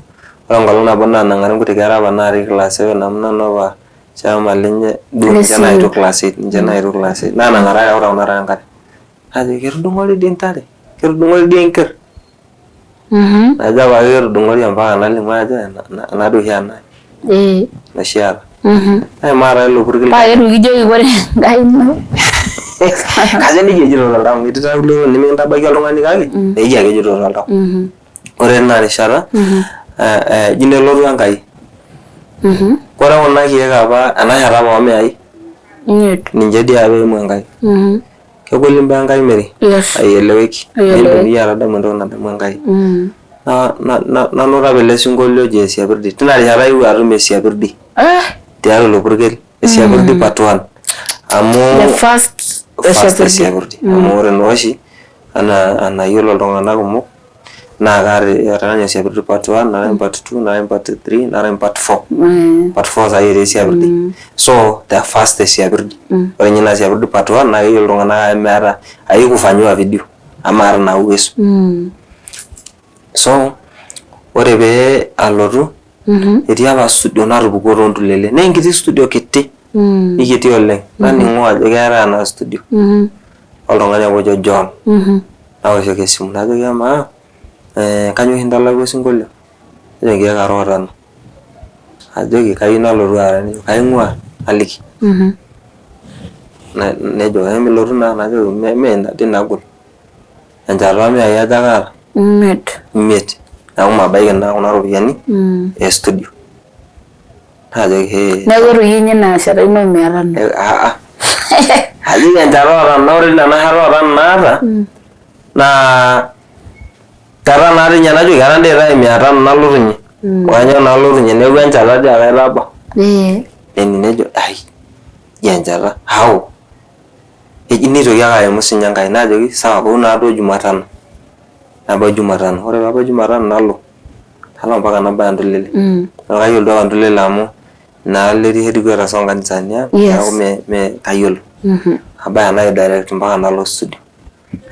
Ore enkolong nabo naanang'ari nkuti kera apa natii class seven amu nanu apa chairman lenye duo ninche naetuo class eight ninche naetuo class eight naanang'ari ayauta kuna tare enkare. Najoki ketudung'ori dii intare, ketudung'ori dii enker. Najo apake ketudung'ori ompaka nalimu ajo ena duo oshi ena enoshi aata. Naimaa taa ilo purkel. Paa ketu kijoki kore Enkai ino. Kajo nejia ejito toltau amu etii taa kulie tokitin nimikintabaiki oltung'ani kake nejia ake ejito toltau. Ore tina rishata eji nelotu Enkai. Kore kuna kiek apa ena shata apa oomiyai ninche dii apa eimu Enkai. Kegol imbaa Enkai Mary. Aieleweki. Niindim iyie atadamu entoki nadamu Enkai. Nanoto apa ele sinkolio oji Esiapirdi. Tina rishata aewuo atum Esiapirdi. Tiatua ilo purkel. Esiapirdi part one. Amu The first first Esiapirdi. Amu ore naa oshi anaa enayiolo iltung'anak kumok naa kaata ataranya Esiapirdi part 1, narany part 2, narany part 3, narany part 4. Part 4 saai etii Esiapirdi. So the first Esiapirdi. Ore ninye ina Esiapirdi part 1 naa keyiolo iltung'anak ajo meeta haikufanyiwa video amu maata naa uwezo. So ore pee alotu etii apa studio natupukuo toontulele naa enkiti studio kiti ikiti oleng naning'u ajo keetae ena studio oltung'ani apa ojo John nawoshoki esimu najoki amaa kanyoo oshi intalaku osinkolio nejo nkeek are otano ajoki kayieu nalotu arany nejo kaing'ua naliki nejo emilotu naa najoki mee ina dii nagol enchata oomiyai aja ake aata Imiet. Imiet neeku mabaiki naa kuna ropiyiani e studio Najoki hee. Neeku eitu iyie inya ina shata ino mia tano. Aa. Ajoki enchata oo tano ore ina shata oo tano naata naa ketaa naa dii ninye najoki etaa dii aitayu mia tano nalotunye. Kanyoo naa alotunye neeku enchata dii ake aitaba. Nejo ai enchata how? Eji neitoki ake aimu sinye Enkai najoki sawa wou naaduo Jumatano. Nabau Jumatano, ore paabau Jumatano nalo, nalo mpaka nabaya Ntulele. Naa kayiolo duo apa Ntulele amu inaalo etii headquarters oo nkanisani ang neeku me kayiolo. Nabaya nai direct mpaka nalo studio.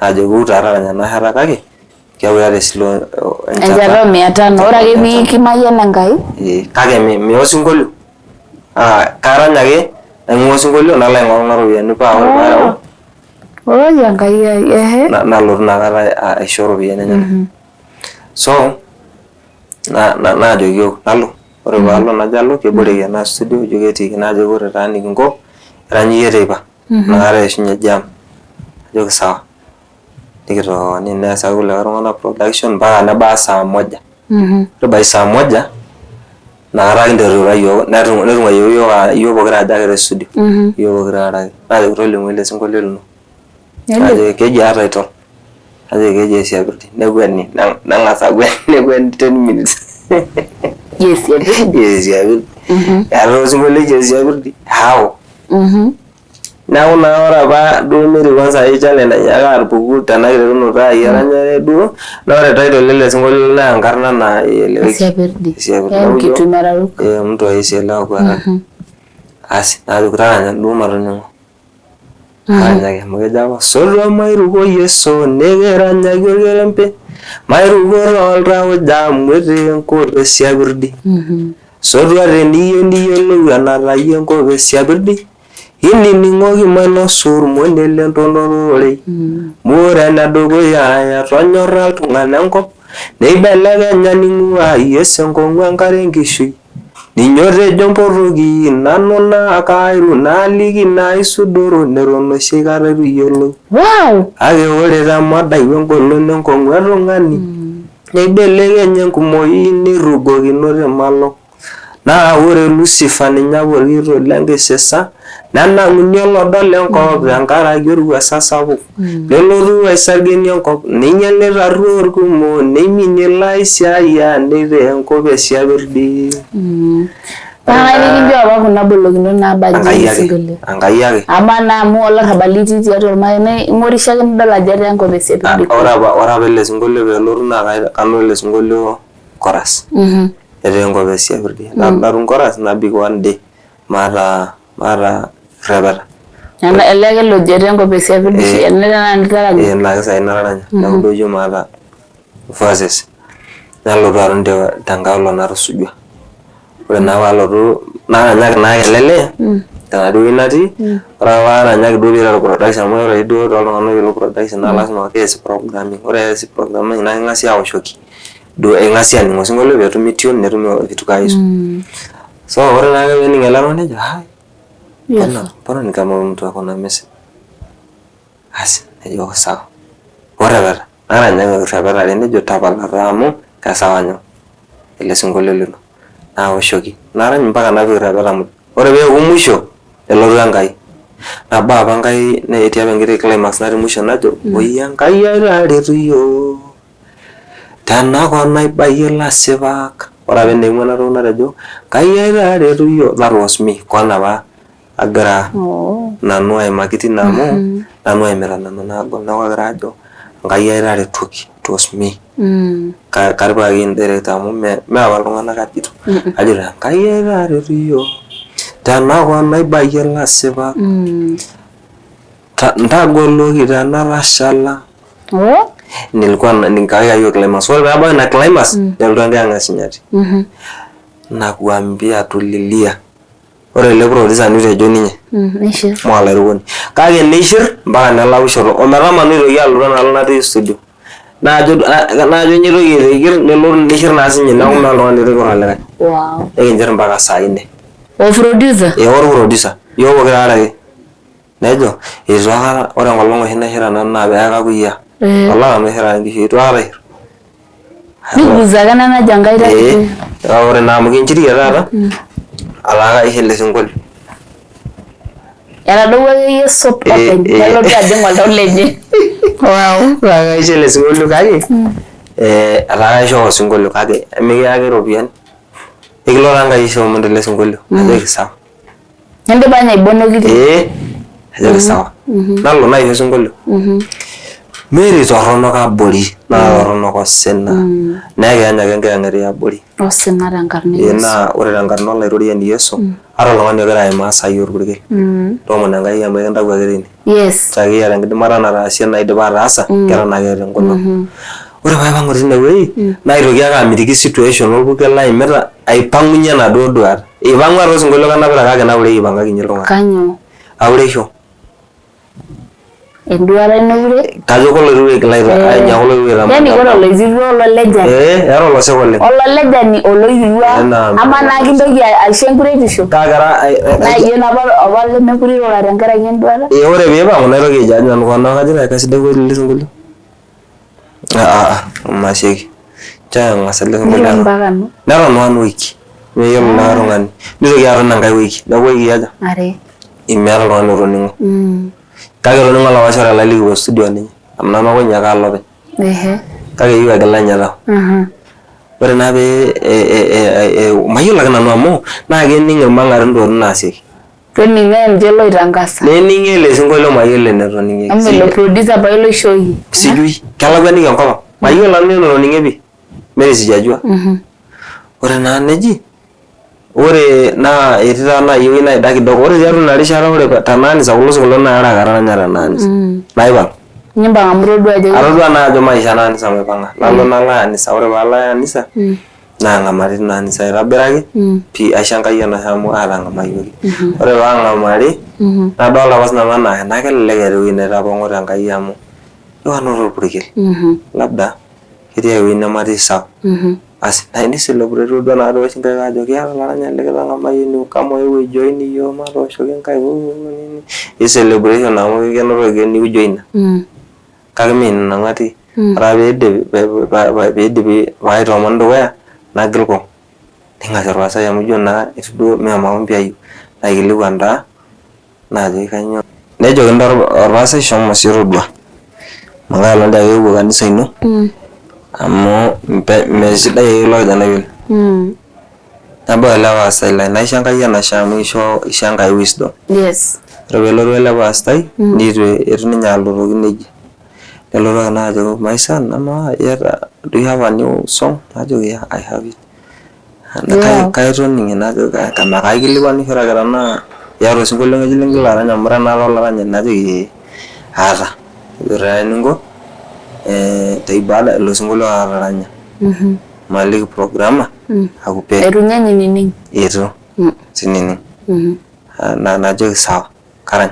Najoki wou taa taranya ena shata kake keeku iyata esile Enchata oo mia tano, ore ake pee kimayian Enkai. Kake miya osinkolio. Karany ake naing'ua osinkolio nalo aing'oru kuna ropiyiani paa ore paareu Oi Enkai ai ehe. Nalotu inakata aisho iropiyiani enyenak. So naajoki iyiook nalo, ore paalo najo alo keboreki ena studio ijo ketiiki najoki ore taa enikinko erany iyie teipa inakata eishunye jam najoki sawa nikitooni neesaki kulikae tung'anak production mpaka nebaya saa moja. Ore by saa moja inakata kinterutua iyiook netung'uayioki iyiook aa iyiook pokira aja ake te studio iyiook pokira aare ake najoki tolimu ele sinkolio lino najoki kejaa title najoki kejaa Esiapirdi nekueni neng'as akweni nekweni 10 minutes Esiapirdi Esiapirdi eetae osinkolio oji Esiapirdi how Neeku naa ore apa duo Mary kwanza ai challenge nainyaaka atupuku tena kiterunoto ai eranyare duo naa ore title lele sinkolio naa enkarna naa eieleweki. Esiapirdi. Esiapirdi. Yaani kitu imeraruk. Eh, mtu hawezi elewa kwa haraka. Asi, najoki taranya duo matoning'o. Aranyaki amu kejo apa sotua mairuko Yesu nikiranyaki orkerembe mairuko toltauja amu etii enkop esiapirdi. Sotua teniyieu niyiolou enatayie enkop esiapirdi. Inining'oki mainosu olmonie le ntonoto ororei. Amu ore enedukuya etonyorra iltung'ana enkop, neibelekenya ning'ua Yesu enkong'u enkare enkishui. Ninye otejo mpotoki nanu naa kairu naaliki naisudoro neton oshi aikata eitu iyiolou. Wow! Kake ore te madai we ngolon enkong'u e tung'ani, neibelekenya enkumoi neirugokino te malo. Naa ore Lusifa ninye apa orkitok le nkisisa, nenang'uni olodol enkop tenkaraki orwuasa sapuk. Nelotu aisargeni enkop, neinyal neitarruo irkumok, neiminie ilaisiayiak neitaa enkop esiapirdi. Paa kai nikincho apa kuna bolokinot naabaji Enkai ake, osinkolio? Enkai ake. Amaa naa amu olarrabal itii tiatua ormarei naa ing'orisho ake nidol ajo etaa enkop esiapirdi. Ore apa ele sinkolio peelotu naa kanoto ele sinkolio chorus. Etii enkop e Siapirdi. Natum chorus nabik one day maata maata repeta. Ele ake lojo etii enkop e Siapirdi ele tenakata litaranya. Eh ina ake saai nataranya. Neeku duo ijo maata verses. Nalotu aton tenkae olong natusujua. Ore naa paalotu naranyaki naa ake ele lee tenaduo wueji natii. Ore ake paaranyaki duo piiteru production amu ore duo tooltung'anak ooyiolo production naa lazima keesi programming. Ore eesi programming naa keng'asi aoshoki duo eng'asi aning osinkolio petumi tune netumi vitu kaa hizo. So ore naake pening ele tung'ani nejo hai mbona mbona ni kama huyu mtu ako na message. Asi nejo sawa. Orepeta naranyaki orepeta nejo tapala taa amu kesawa nyoo ele sinkolio lino. Naoshoki. Narany mpaka napik irrepeta muj. Ore peeku musho nelotu Enkai. Nabo apa Enkai netii apa enkiti climax natii musho najo woi Enkai ai taretu iyiook tenakop naibayie ilasipak. Ore apa eneimua ena toki natejo Enkai ai taretu iyiook that was me koon apa agira nanu aimaki tine amu nanu oimita nena naagol neeku kagira ajo Enkai ai taretoki it was me. Katipikaki indirect amu mee apa iltung'anak ajito ajito Enkai ai taretu iyiook tenakop naibayie ilasipak ntagoloki tenatashala nilikuwa nikayau climax ore peebau ina climax nelotu enkiyang'et sinyati nakuambia tulilia Ore ele producer nitejo ninye Neishir. Moo olairukoni. Kake neishir mpaka nelau shoto ometama neitoki alotu enalo natii studio. Naajo naajo inyo aitoki aitishir nelotu neishir naa sinye neeku mee oltung'ani oitukut olikae. Wow. Nikinchir mpaka saa nne. O producer? Ee orproducer. Iyiok pokira aare ake. Nejo eitu aikata ore enkolong oshi naishira nanu naa pee kakuyia. Olapa maishira inkishu eitu aikata aishir. Niguza ake ena najo Enkai Ee, kake ore naa amu kinchirie taata ataa kaisho ele sinkolio. Etadowuo akeyie sop openy nelotu ajing oltau lenye. Wow. Ataa kaisho ele sinkolio kake etaa kaisho osinkolio kake emikiyaki iropiyiani. Ekilo taa Enkai aisho tele sinkolio najoki sawa. Indipa ninye aibonoki. Ee, ajoki sawa. Nalo naisho osinkolio. Mary torronok abori naa torronok osina. Naa ekeeny ake enkiyang'et eabori. Osina tenkarna e Ee Yesu. naa ore tenkarna olaitoriani Yesu, ata oltung'ani ogira aimaa isaai orpurkel, toomona Enkai amu ekintau ake teine. Yes. Nchoo ake iyata enkidimata nataasie naidipa ataasa, keton ake eeta engolon. Ore paipang'u tine wueji, naitoki ake amitiki situation orpurkel laimita aipang'unye enaduo duata. Eipang'ua taa osinkolio kanapita kake naure aipangakinye iltung'anak. Kanyoo? Aureisho. Enduata ino ure? Kajo koloitu oigil ainyang'u oloitu oitamana. Yani ore oloitirua ololejani. Ee, era olosek oleng. Ololejani oloitirua amaa naa kintoki aisho enkuretisho? Kakera Naa iyie napa apa lemekure irura tenkaraki enduata? Ee ore piipang'u naitoki aijudge nanu koon neeku kajo kaisidai kweli ele sinkolio. Masioki. Nchoo eng'as ele sinkolio Niton mpaka anu. Neton one week meyiolo likae tung'ani. Nitoki aton enkae wiki neeku iwikii aja? Are. Meeta oltung'ani otoning'o. Kake etoning'o olapa shore lai likipuo studio oninye amu nanu ake oinyiaka alo openy. Kake eyieu egila ninye tau. Ore naa pee mayiolo ake nanu amu naa kening irmang'ati intokitin naasieki. Toning'o ninche loitangasa. Nening'i ele sinkolio mayiolo enetoning'ieki. Amu ilo producer pae loishooyie. Sijui kelakuaniki enkop ang. Mayiolo nanu enotoning'ie pii. Mary sijajua. Ore naa neji ore naa etii taa naaji ewueji naida kidogo. Ore tiatua ina rishata ore tenaanisa kulo sinkolioitin naa aare ake ataranya tenaanisa. Naipang. Nimpang amu itodua ajo. Atodua naa ajo maisho ena anisa maipang'a. Nalo nalo anisa ore paalo anisa naang'amari tina anisa aitobiraki pii aisho Enkai enashe amu aatang'amayioki. Ore paang'amari nadolta apa sinanu enaa enaa kelelek eeta ewueji naitapong'o te Enkai amu ijo kanoto orpurkel labda ketii ewueji nematii sawa. Asi ni celebrate duo inakata ewosh inkaik aajo kiata olaranyani likitang'amayie kama wewe join iyiook matooshoki inkaik celebration amu kenotoki new joiner. Kake mee ina nanu atii. Ore ake piidipi paitoomon dukuya nagil kung ning'asia orpastai amu ijo naa eitu duo mee maombi ayieu naikilikuan taa naajoki kainyoo. Nejokini taa orpastai shomo siye todua amu enkae olong dii ake iewuo kanisa ino amu mesidai ake ilo kijanai oleng. Nebau ele pastai lai naisho Enkai enashe amu isho Enkai wisdom. Yes. Ore peelotu ele pastai neitu eitu ninye alotoki nejia. Nelotu ake naajoki my son amaa iyata do you have a new song? Najoki yeah I have it. Kaitoning'ie najoki kaikilikuanishore ake tenaa iyata osinkolio ng'ejuk ligira arany amu ira naatoi olaranyani najoki ee aata. Ore taa eninko te ibada ilo sinkolio ataranya. Maliki programmer akupe. Eitu ninye inining? Eitu sinining. Najoki sawa karany.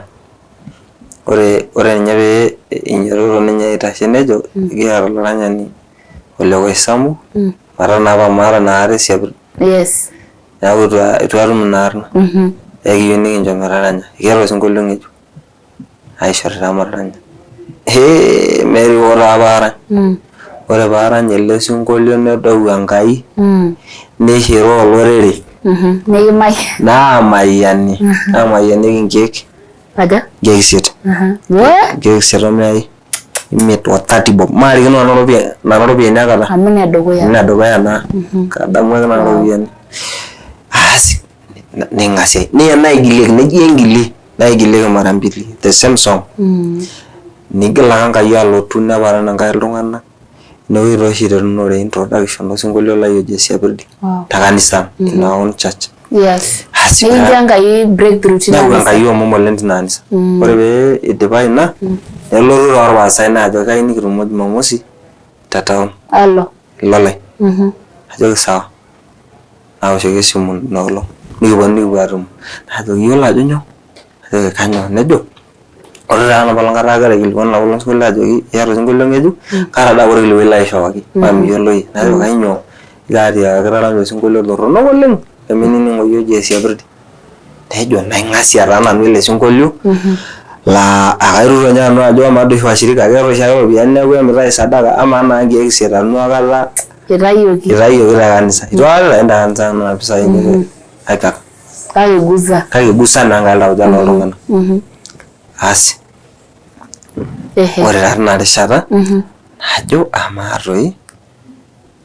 Ore ninye pee einyototo ninye aitashe nejo kiata olaranyani ole Koisambu mataa naa apa maata inakata esiapit. Yes. Neeku eitu atum ina arna. Ekiyieu nikincho metaranya. Keeta osinkolio ng'ejuk. Aishori taa mataranya. Hee meriko taa paarany. Ore paarany ele sinkolio nedou Enkai nishiroo olorere naamayiani naamayianieki inkeek Aja? Inkeek isiet. Inkeek isiet omiai imiet o 30 bob. Maarikino nanu iropiyiani nena ropiyiani aikata. Amu inedukuya. Inedukuya naa. Kadamu ake nena ropiyiani. Asi ning'asiai. Naa enaigilieki neji engilie naigilieki mara mbili the same song. Nigil ake Enkai alotu neparan Enkai iltung'anak. Inewueji taa oshi iterunore introduction osinkolio lai oji Esiapirdi te kanisa ang in our own church. Yes. Nikincho Enkai breakthrough tina kanisa. Neyau Enkai omom oleng tina kanisa. Ore pee eidipa ina nelotu taa orpastai ajo kayieu nikitumo Jumamosi te town. Alo. Ilo lai. Najoki sawa. Naoshoki esimu ina olong nikiponu nikipuo atumo. Najoki iyiolo ajo nyoo? Najoki kanyoo? Nejo ore taa enapa kata agira aikilikuan olapa osinkolio ajoki iyata osinkolio ng'ejuk kaata doi apa orkilikuai laishooki paa miyiolo iyie najoki kainyoo ijo atiakaki taranya osinkolio torronok oleng leminining'oyu oji esiapirdi nejo naing'asia taa nanu ele sinkolio laa akairut ninye nanu ajo amaa doi oshi washirika keeta oshiake iropiyiani neeku emitai sadaka amaa naa nkeek isiet anu aikata Itayioki. Itayioki te kanisa itu aikata itayuni te kanisa nena pisai aikata. Kake igusa. Kake igusa naa Enkai iltauja loltung'anak. Asi. Ore taa tina rishata najo amaa toi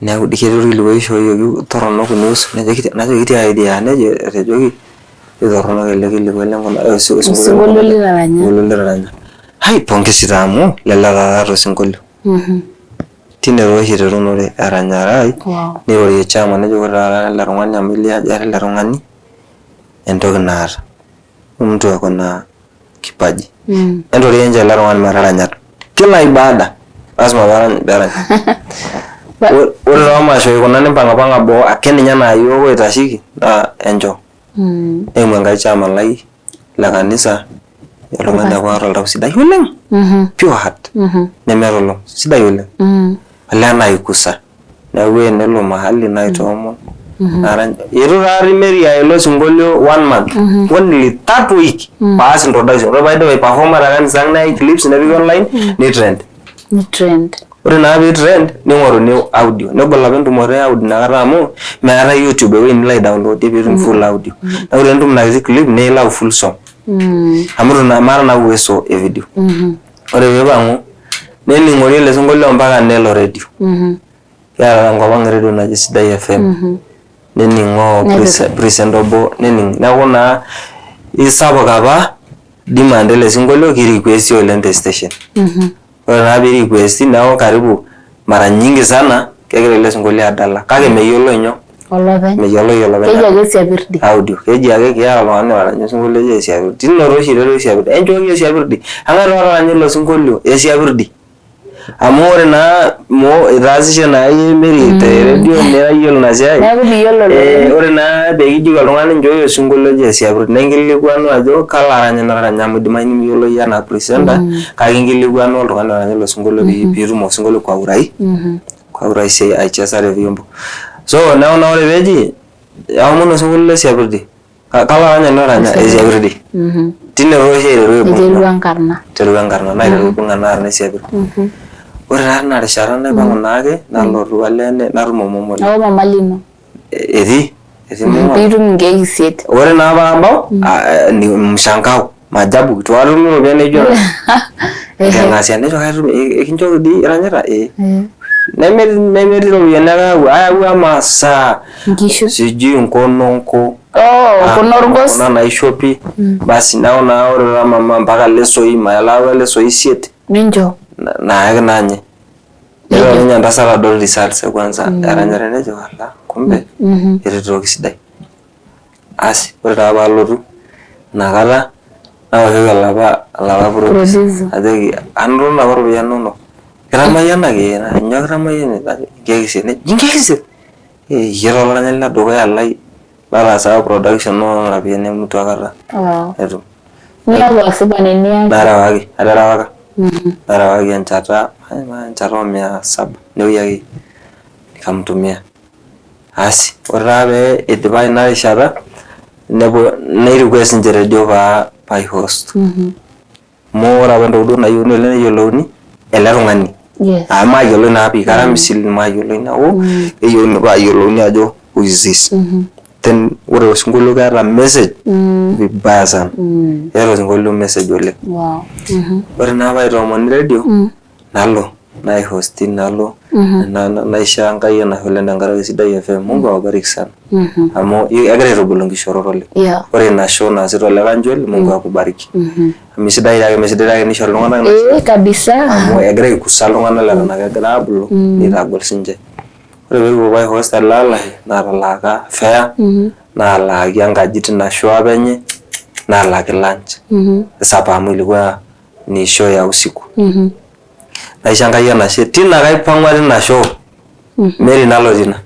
neeku dii ketii orkilikuai oishooyioki torronok kunihusu najoki tiai idea nejo etejoki itorronok ele kilikuai Osinkolio litaranya. Osinkolio litaranya. Hai pongezi taa amu lele taata osinkolio. Tine taa oshi iterunore eranyare ai neirorie chairman nejo ore taata ele tung'ani amu elio ajo eeta ele tung'ani entoki naata mtu ako na kipaji entorrie enchoo ele tung'ani metaranya kila ibada lazima peerany ore toomashoi kuna nimpang'apang'a boo ake ninye naa iyiook oitasheki naa enchoo neimu Enkai chairman lai le kanisa oltung'ani apa oota oltau sidai oleng pure heart nemeeta olom sidai oleng olee naikusa neeku enelo mahali naitoomon narany itu taatoi Mary ilo sinkolio one month only that week paas introduction ore paidip aiperforma te kanisa ang neyai clips nepiki online ni trend. Ni trend. Ore naa pee trend ning'oruni audio negol apa entumoto e audio inakata amu meetae YouTube ewueji nilo ai downloadie piitum full audio. Neeku tenitum ina kiti clip nilau full song amu itu naa maata naa uwezo e video. Ore piipang'u nening'ori ele sinkolio mpaka nelo radio. Kiata tenkop ang radio naji Sidai FM nening'oo presenter obo nening neeku naa isapuk apa demand ele sinkolio ki requesti oleng te station. Ore naa pee irequesti neeku karibu mara nyingi sana kegira ele sinkolio adala kake meyioloi nyoo Olopeny. meyioloi olopeny. Keji ake Esiapirdi. Audio keji ake kiata oltung'ani otaranya osinkolio oji Esiapirdi. Tine taa oshi iterua Esiapirdi enchooki Esiapirdi eng'ae taa otaranya ilo sinkolio Esiapirdi. Amu ore naa mo itaasishe naa iyie Mary te radio nira iyiolo ina siai. Neeku miyiolo olopeny. Ore naa pee kijoki oltung'ani nchooki osinkolio oji Esiapirdi naa inkilikuanu ajo kalo aranyani otaranya amu idimayu nimiyiolo iyie anaa presenter kake inkilikuanu oltung'ani otaranya ilo sinkolio piitum osinkolio kwa urahisi kwa urahisi aicheza te vyombo. So neeku naa ore peeji aomonu osinkolio le Esiapirdi kalo aranyani otaranya Esiapirdi. Tine taa oshi aiteru aibung Iterua enkarna. Iterua enkarna naiteru aibung ena arna Esiapirdi. Ore taa tina rishata naipang'u naake nalotu olee natum omom oleng. Neeku mama lino. Etii etii mama. Piitum inkeek isiet. Ore naa paabau mshangao maajabu itu aikata atum iropiyiani naijo nena. Enking'asia nejo kaitum ekinchooki dii iranyita ee. Nemetii iropiyiani ayawua ayawua imasaa Nkishu. sijui nkononko Oh, kuna orgos. kuna naishopi basi neeku naa ore taa mama mpaka lesoi mayala lesoi isiet Nincho. naayaki naa nye. Nelo ninye entasat adol results e kwanza eranyare nejo ala kumbe etii toki sidai. Asi ore taa paalotu inakata naoshoki olapa olapa Producer. ajoki anoto inapa ropiyiani inonok kitamayianaki nyoo kitamayiani nkeek isiet nejo nkeek isiet iyie taa olaranyani ledukuya lai lataasa production oo nena ropiyiani nemitu aikata etum. Niaku asipani niaku. Narewaki aterewaka narewaki enchata enchata oo mia saba inewueji akeyie nikamtumia. Asi ore taa pee eidipa ina rishata nepuo nei request ninche redio paa ai host. Amu ore apa entoki duo nayieuni oleng neyiolouni ele tung'ani. Yes. Ah, maayiolo naa pii kara misili maayiolo neeku keyieuni paayiolouni ajo who is this. Then ore osinkolio keeta message vibaya sana. Keeta osinkolio message oleng. Wow. Ore naa paitoomoni redio nalo naihosti nalo naisho Enkai enashe oleng tenkaraki Sidai FM. Mungu awabariki sana. Amu egira aitubulu nkishoorot oleng. Yeah. Ore ina show naasita ole Kanjuel, Mungu akubariki. Amu sidai ake mesidai ake nisho iltung'anak ina Eh, kabisa. amu egira aikusa iltung'anak leton ake egira aabulu nitagol sinche. Ore peekipuo aihost ele alashe natalaaka fare naalaaki enkaji tina show apa enye naalaaki lunch supper amu ilikuwa ni show ya usiku. Naisho Enkai enashe tina kaipang'ua tina show Mary nalo tina.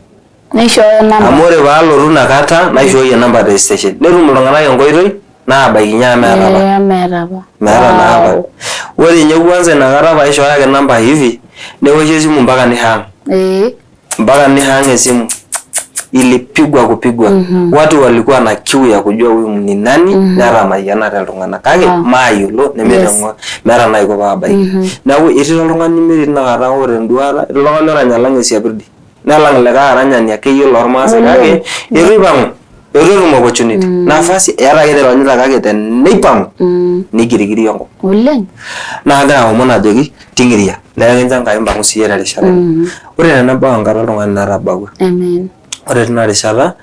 Nishooyo namba. Amu ore paalotu inakata naishooyie namba te station netum iltung'anak enkoitoi naabaikinye amu meeta apa. Eh, meeta apa. Meeta naa apa. Wow. Ore ninye kwanza inakata paishooyo ake namba hivi newoshi esimu mpaka nihang. Eh. Mpaka nihang esimu. Ilipigwa kupigwa. Watu walikuwa na kiu ya kujua huyu ni nani netamayianate iltung'anak. Kake maayiolo nemeeta meeta naiko paabaiki. Neeku etii oltung'ani Mary tinakata ore enduata, etii oltung'ani orany alang esiapirdi. Nelang likae aranyani akeyie lormaasai kake eitu eipang'u. Eitu etum opportunity. Nafasi eeta ake nironyita kake teneipang'u nigirigiri enkop. Oleng. Naa kagira aomon ajoki ting'iria neeku kincho Enkai mpang'u siiyie terishata ino. Ore tenebau enkata oltung'ani natabawua. Amen. Ore tina rishata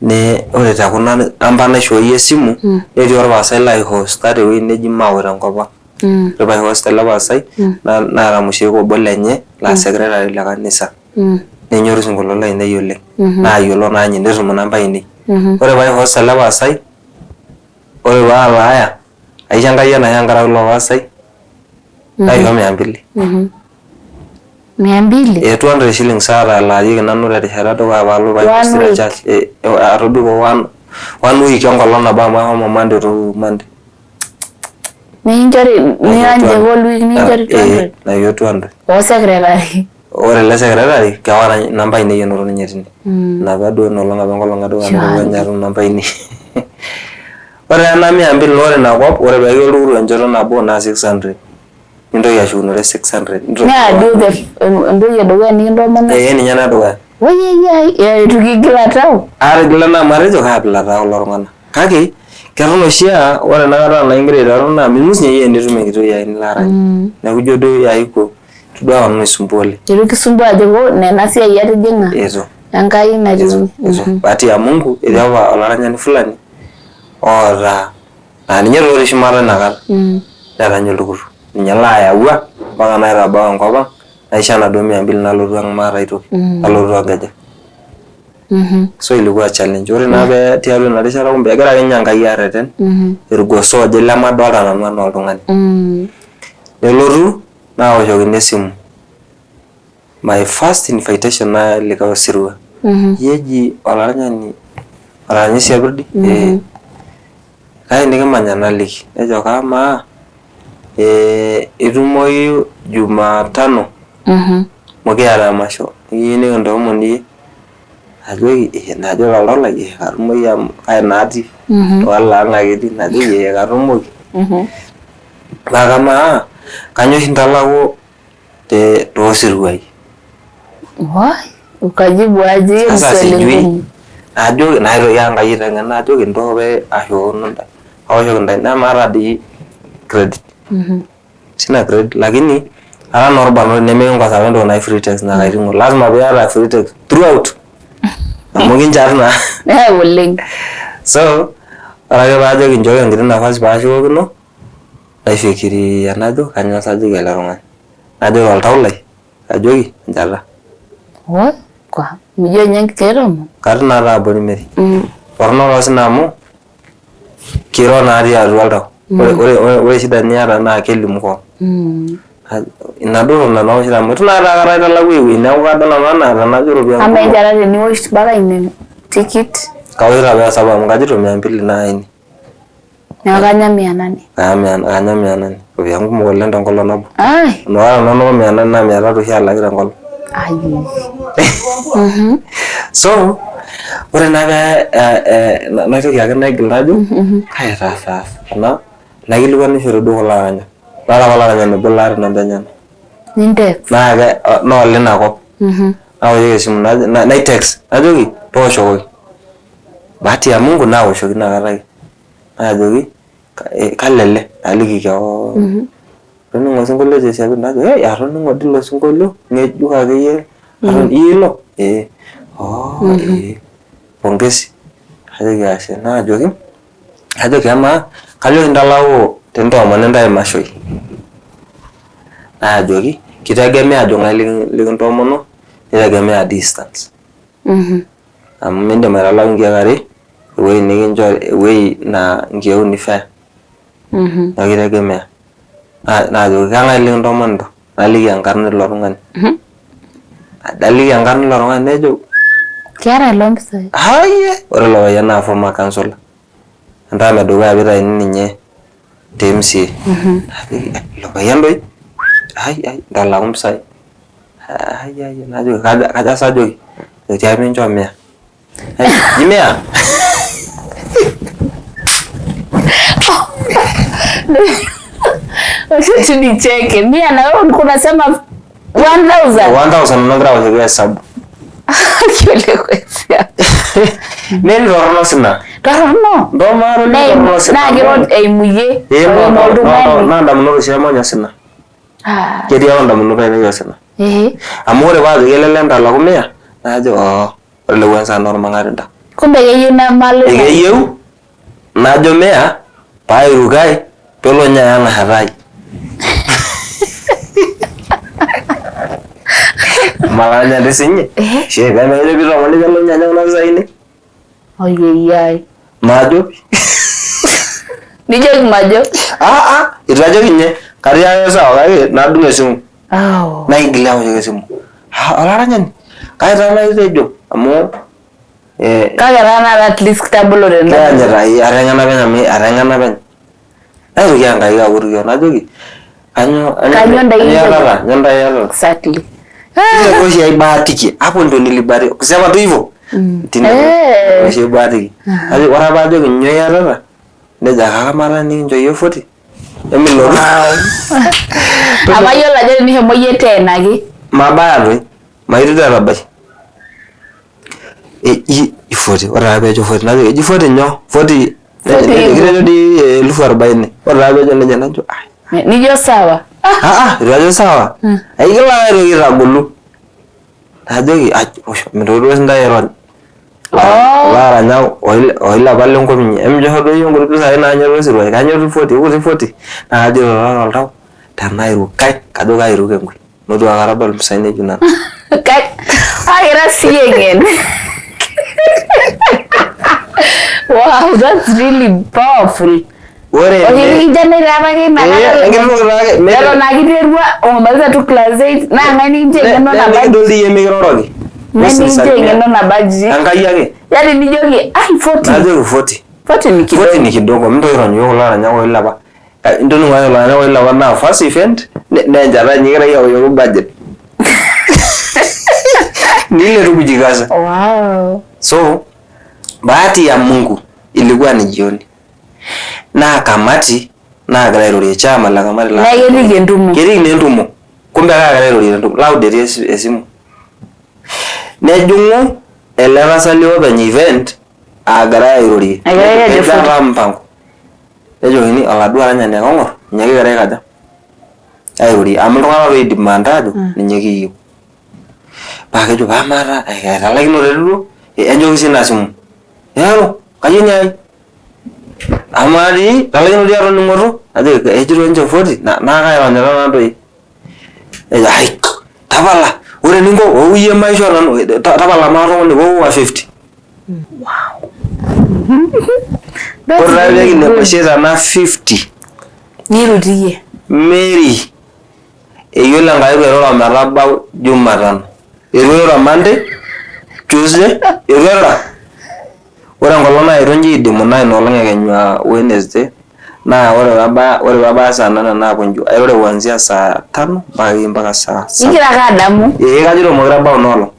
ne ore te kuna amba naishooyie esimu netii orpaasai laihosta tewueji neji Mao tenkop ang. Ore paihost ele paasai naata musheek obo lenye laa secretary le kanisa. Nenyoru isinkolioitin lainei oleng. Naayiolo naa ninye netum inamba ainei. Ore paihost ele paasai ore paalaaya aisho Enkai enashe tenkaraki ilo paasai naisho mia mbili. Mia mbili? Eh, 200 shillings aatalaarieki nanu terishata edukuya paalo One paihost ina week. church. Eh, atobiko one week enkolong nabo amu ashomo Monday to Monday. Nikinchori nirany the whole week nikinchori 200. Naisho 200. O secretary. Ore ele secretary kewa namba ainei enoto ninye tine. Ina apa duo ina olong apa enkolong edukuya naiterua ninye atum namba ainei. Ore ena mia mbili naa ore ina kop ore peeki oltukutuk enchoto nabo naa 600. Nintoki ashukunore 600. Naa duo the entoki edukuya nikintoomono. Ee ninye enedukuya. Woyiayiai eitu kigila tau. Atigila naa amu atejo kaabila taa kulo tung'anak. Kake keton oshi aa ore enakata naa ingira aiteru naa mimus ninye iyie enitum enkiti wueji ake nilo arany. Neeku ijo duo aiko itodua nanu aisumbua oleng. Eitu kisumbua ajo nena siai atijing'a. Eitu. Enkai natii. Eitu. Bahati ya Mungu etii apa olaranyani fulani oota naa ninye taa otii shumata inakata. Neeta ninye oltukutuk. Ninye laayawua mpaka naitabau enkop ang naisho enaduo mia mbili nalotu ang maata aitoki. Nalotu toonkejek. So ilikuwa challenge. Ore naa pee tiatua ina rishata kumbe egira ake ninye Enkai arreten irgoso ooje lemadolta nanu anaa oltung'ani. Nelotu naoshokini esimu. My first invitation naa likae osirua. Eji olaranyani olaranya Isiapirdi? Ee. Kai nikimanya naliki. Nejo kamaa itumoyu Jumatano amu kiata emasho nikiyieu nikintoomon iyie. Najoki najo toltau lai katumoki amu kai naa atii wala ang ake etii najoki ee katumoki. Naa kamaa kainyoo oshi intalaku toosiruai? Wai, ukajibu aje hiyo ni Sasa swali sijui ngumu. najoki naitoki Enkai aiteng'en najoki ntoo pee ashukokino intae aoshoki intae nemaata dii credit. Sina credit lakini ara naa orbarnoti nemikinkosa apa entoki naji free text naa kaiting'o lazima piata free text throughout amu kinchat naa. Eh, oleng. So ore ake paajoki nchooki enkiti nafasi paashukokino naifikiria najo kanyoo sa ajoki ele tung'ani. Najo toltau lai ajoki enchata. Woi, kwa mijo ninye nkeek tomon. Katii naa abori Mary. Torrono taa sii amu kiro naa tiatua oltau. Ore shida niata naa kelimu koon. Ina duo toki nanu awoshito amu eitu naa aikata aitalaku ewueji neeku kadol nanu enaa tenajo iropiyiani Amaa kumok. enchata teniwosh mpaka ine tikit? Kawoshito apa esabu amu kajito mia mbili naa ine. Neeku kanya mia nane. Kaya kanya mia nane. Iropiyiani kumok oleng tenkolong nabo. Ai. Amu ore nanu mia nane naa mia tatu oshi alaki tenkolong. Ai. So ore naa pee naitoki ake naigil najo kaitaas ena naikilikwanishore duo kulo aranyak. Naata apa olaranyani obo laata inamba enyenak. Nintext. Naa naa olina kop. Naoshoki esimu naitext najoki tooshokoki. Bahati ya Mungu naoshoki inakata ake. Najoki kalo ele naliki keon. Toning'o osinkolio ojo Esiapit najo eh atoning'o dii ilo sinkolio ng'ejuk akeyie iyie ilo ee oh ee pongezi najoki ashe naajoki najoki amaa kajo kintalau tenintoomono intae imashoi naajoki kitegemea ajo ng'ae likintoomono nitegemea distance amu mindim aitalau inkeek are ewueji nikinchori ewueji naa inkeek uni fare neeku kitegemea naajoki kang'ae likintoomonito naliki enkarna ilo tung'ani naliki enkarna ilo tung'ani nejo Keeta ilo mpisai. Haye, ore ilo payian naa former councillor. Entam edukuya piitaini ninye te MCA. Najoki "Eh, ilo payian doi ai ai ntalaku mpisai. Ai ai najoki kaja kaja sa ajoki tiaki mincho mia. Ai mia? Wacha tu nicheke. Mia na wewe ulikuwa unasema 1000. 1000 nagira aoshoki hesabu. Kiole kwesi. Neni torrono sina. Torrono. Ntomaaro ni torrono sina. Naa kiro eimuyie. Ee Eimu oltung'ani. naa ndamunot oshi emany osina. Ah. Ketii ake ndamunot ainei osina. Ehe. Amu ore paajoki elelek ntalaku mia najo oo ore le kwanza naa ormang'atinda. Kumbe keyieu nemalo. Ekeyieu najo mia pairukai pelo ninye aya ena shata ai. Malanya dii sinye. Shee pemekejo piitomoni pelo ninye anya kuna pisai ainei. Oyeyiai. Majo. Nijoki majo. Ah ah, itu ajoki ninye katii ake sawa kake nadung esimu. Oh. Naigil aoshoki esimu. Ah, olaranyani, kai taa nai itejo amu eh, Kake taa at least kitabolo tena. keanyita ai ateng'ena penyo amu ateng'ena penyo. Naitoki Enkai aoru keon najoki kanyoo Kanyoo ntae iyatata, nyoo ntae iyatata. Exactly. Tine oshi aibahatiki, hapo ndo nilibahatika. Kusema tu hivyo. Tine oshi aibahatiki. Ajo ore apa ajoki nyoo iyatata, nejo ake kamaa nikincho iyie 40. Emilotu. Apa yiolo ajo tenishomo iyie teenaki. Mabaya toi. Maitoki atabai. Eji 40. Ore taa peejo 40 najo eji 40 nyoo? 40 kitejo dii 40,000. Ore taa peejo nejia najo ai. Nijo sawa. Ah ah, itu ajo sawa. Aigila ake aitoki aitagolu. Najoki mintoki duo sintae airony. Kulo aranyak oilepa lenkop inyi. Emincho doi iyiook nkuti pisai naanya tosiruai. Kanyoo tu 40, kuti 40. Naa kajito taa toltau tenairukai kajo kairuk enkwe. Notu aikata adol mpisai naijo nena. Kake ira siyie ng'en. Wow, that's really powerful. Ore Oshi nikijo ake Eh, enkiti toki taake Eton ake iterua omaliza tu class 8 naa ng'ae nikincho eng'eno nabaji? Nikidol dii iyie mikiroroki. Ng'ae nikincho eng'eno nabaji? Enkai ake. Yaani nijoki ai 40. Najoki 40. 40 ni kidogo. 40 ni kidogo. Mintoki airony iyiook kulo aranyak oilepa. Intoning'o ake lelo aranyak oilepa naa first event naa enchata ninye egirai aoshoki budget. Ni ile tu kujikaza. Wow. So bahati ya Mungu ilikuwa ni jioni. Naa kamati naagira airorie chama la kamati la. Naa ketiiki entumo. Ketiiki naa entumo. Kumbe kaagira airorie tentumo. Loud etii esimu. Nejing'u ele tasat liopeny event aagirai airorie. Egirai aajo Ejo apa mpango. Nejokini oladuo aranyani ake ong'or ninye kigira aikaja airorie amu iltung'anak loidimanda aajo ninye kiyieu. Paa kejo paa maata etalaikinote duo enchooki sii ina simu. Ero kayieu ninye amaa dii italaikine dii atoning'oto najoki ejito ninche 40 naa kaironyita naa doi. Nejo ai tapala ore eninko wou iyie maishoo nanu tapala maatoponiki wou 150. Wow. Ore taa pee kinegotiate ena 50 Nirutiyie. Mary eyiolo Enkai eitu airura ometabau Jumatano. Eitu airura Monday, Tuesday, eitu airura. Ore enkolong naetuo nji aidimu naa ina olong ekenyu aa Wednesday naa ore peebaya ore peebaya saa nane naapunju airure kuanzia saa tano mpaka akeyie mpaka saa saba. Igira ake adamu. Ee kajito mekure ebau ina olong.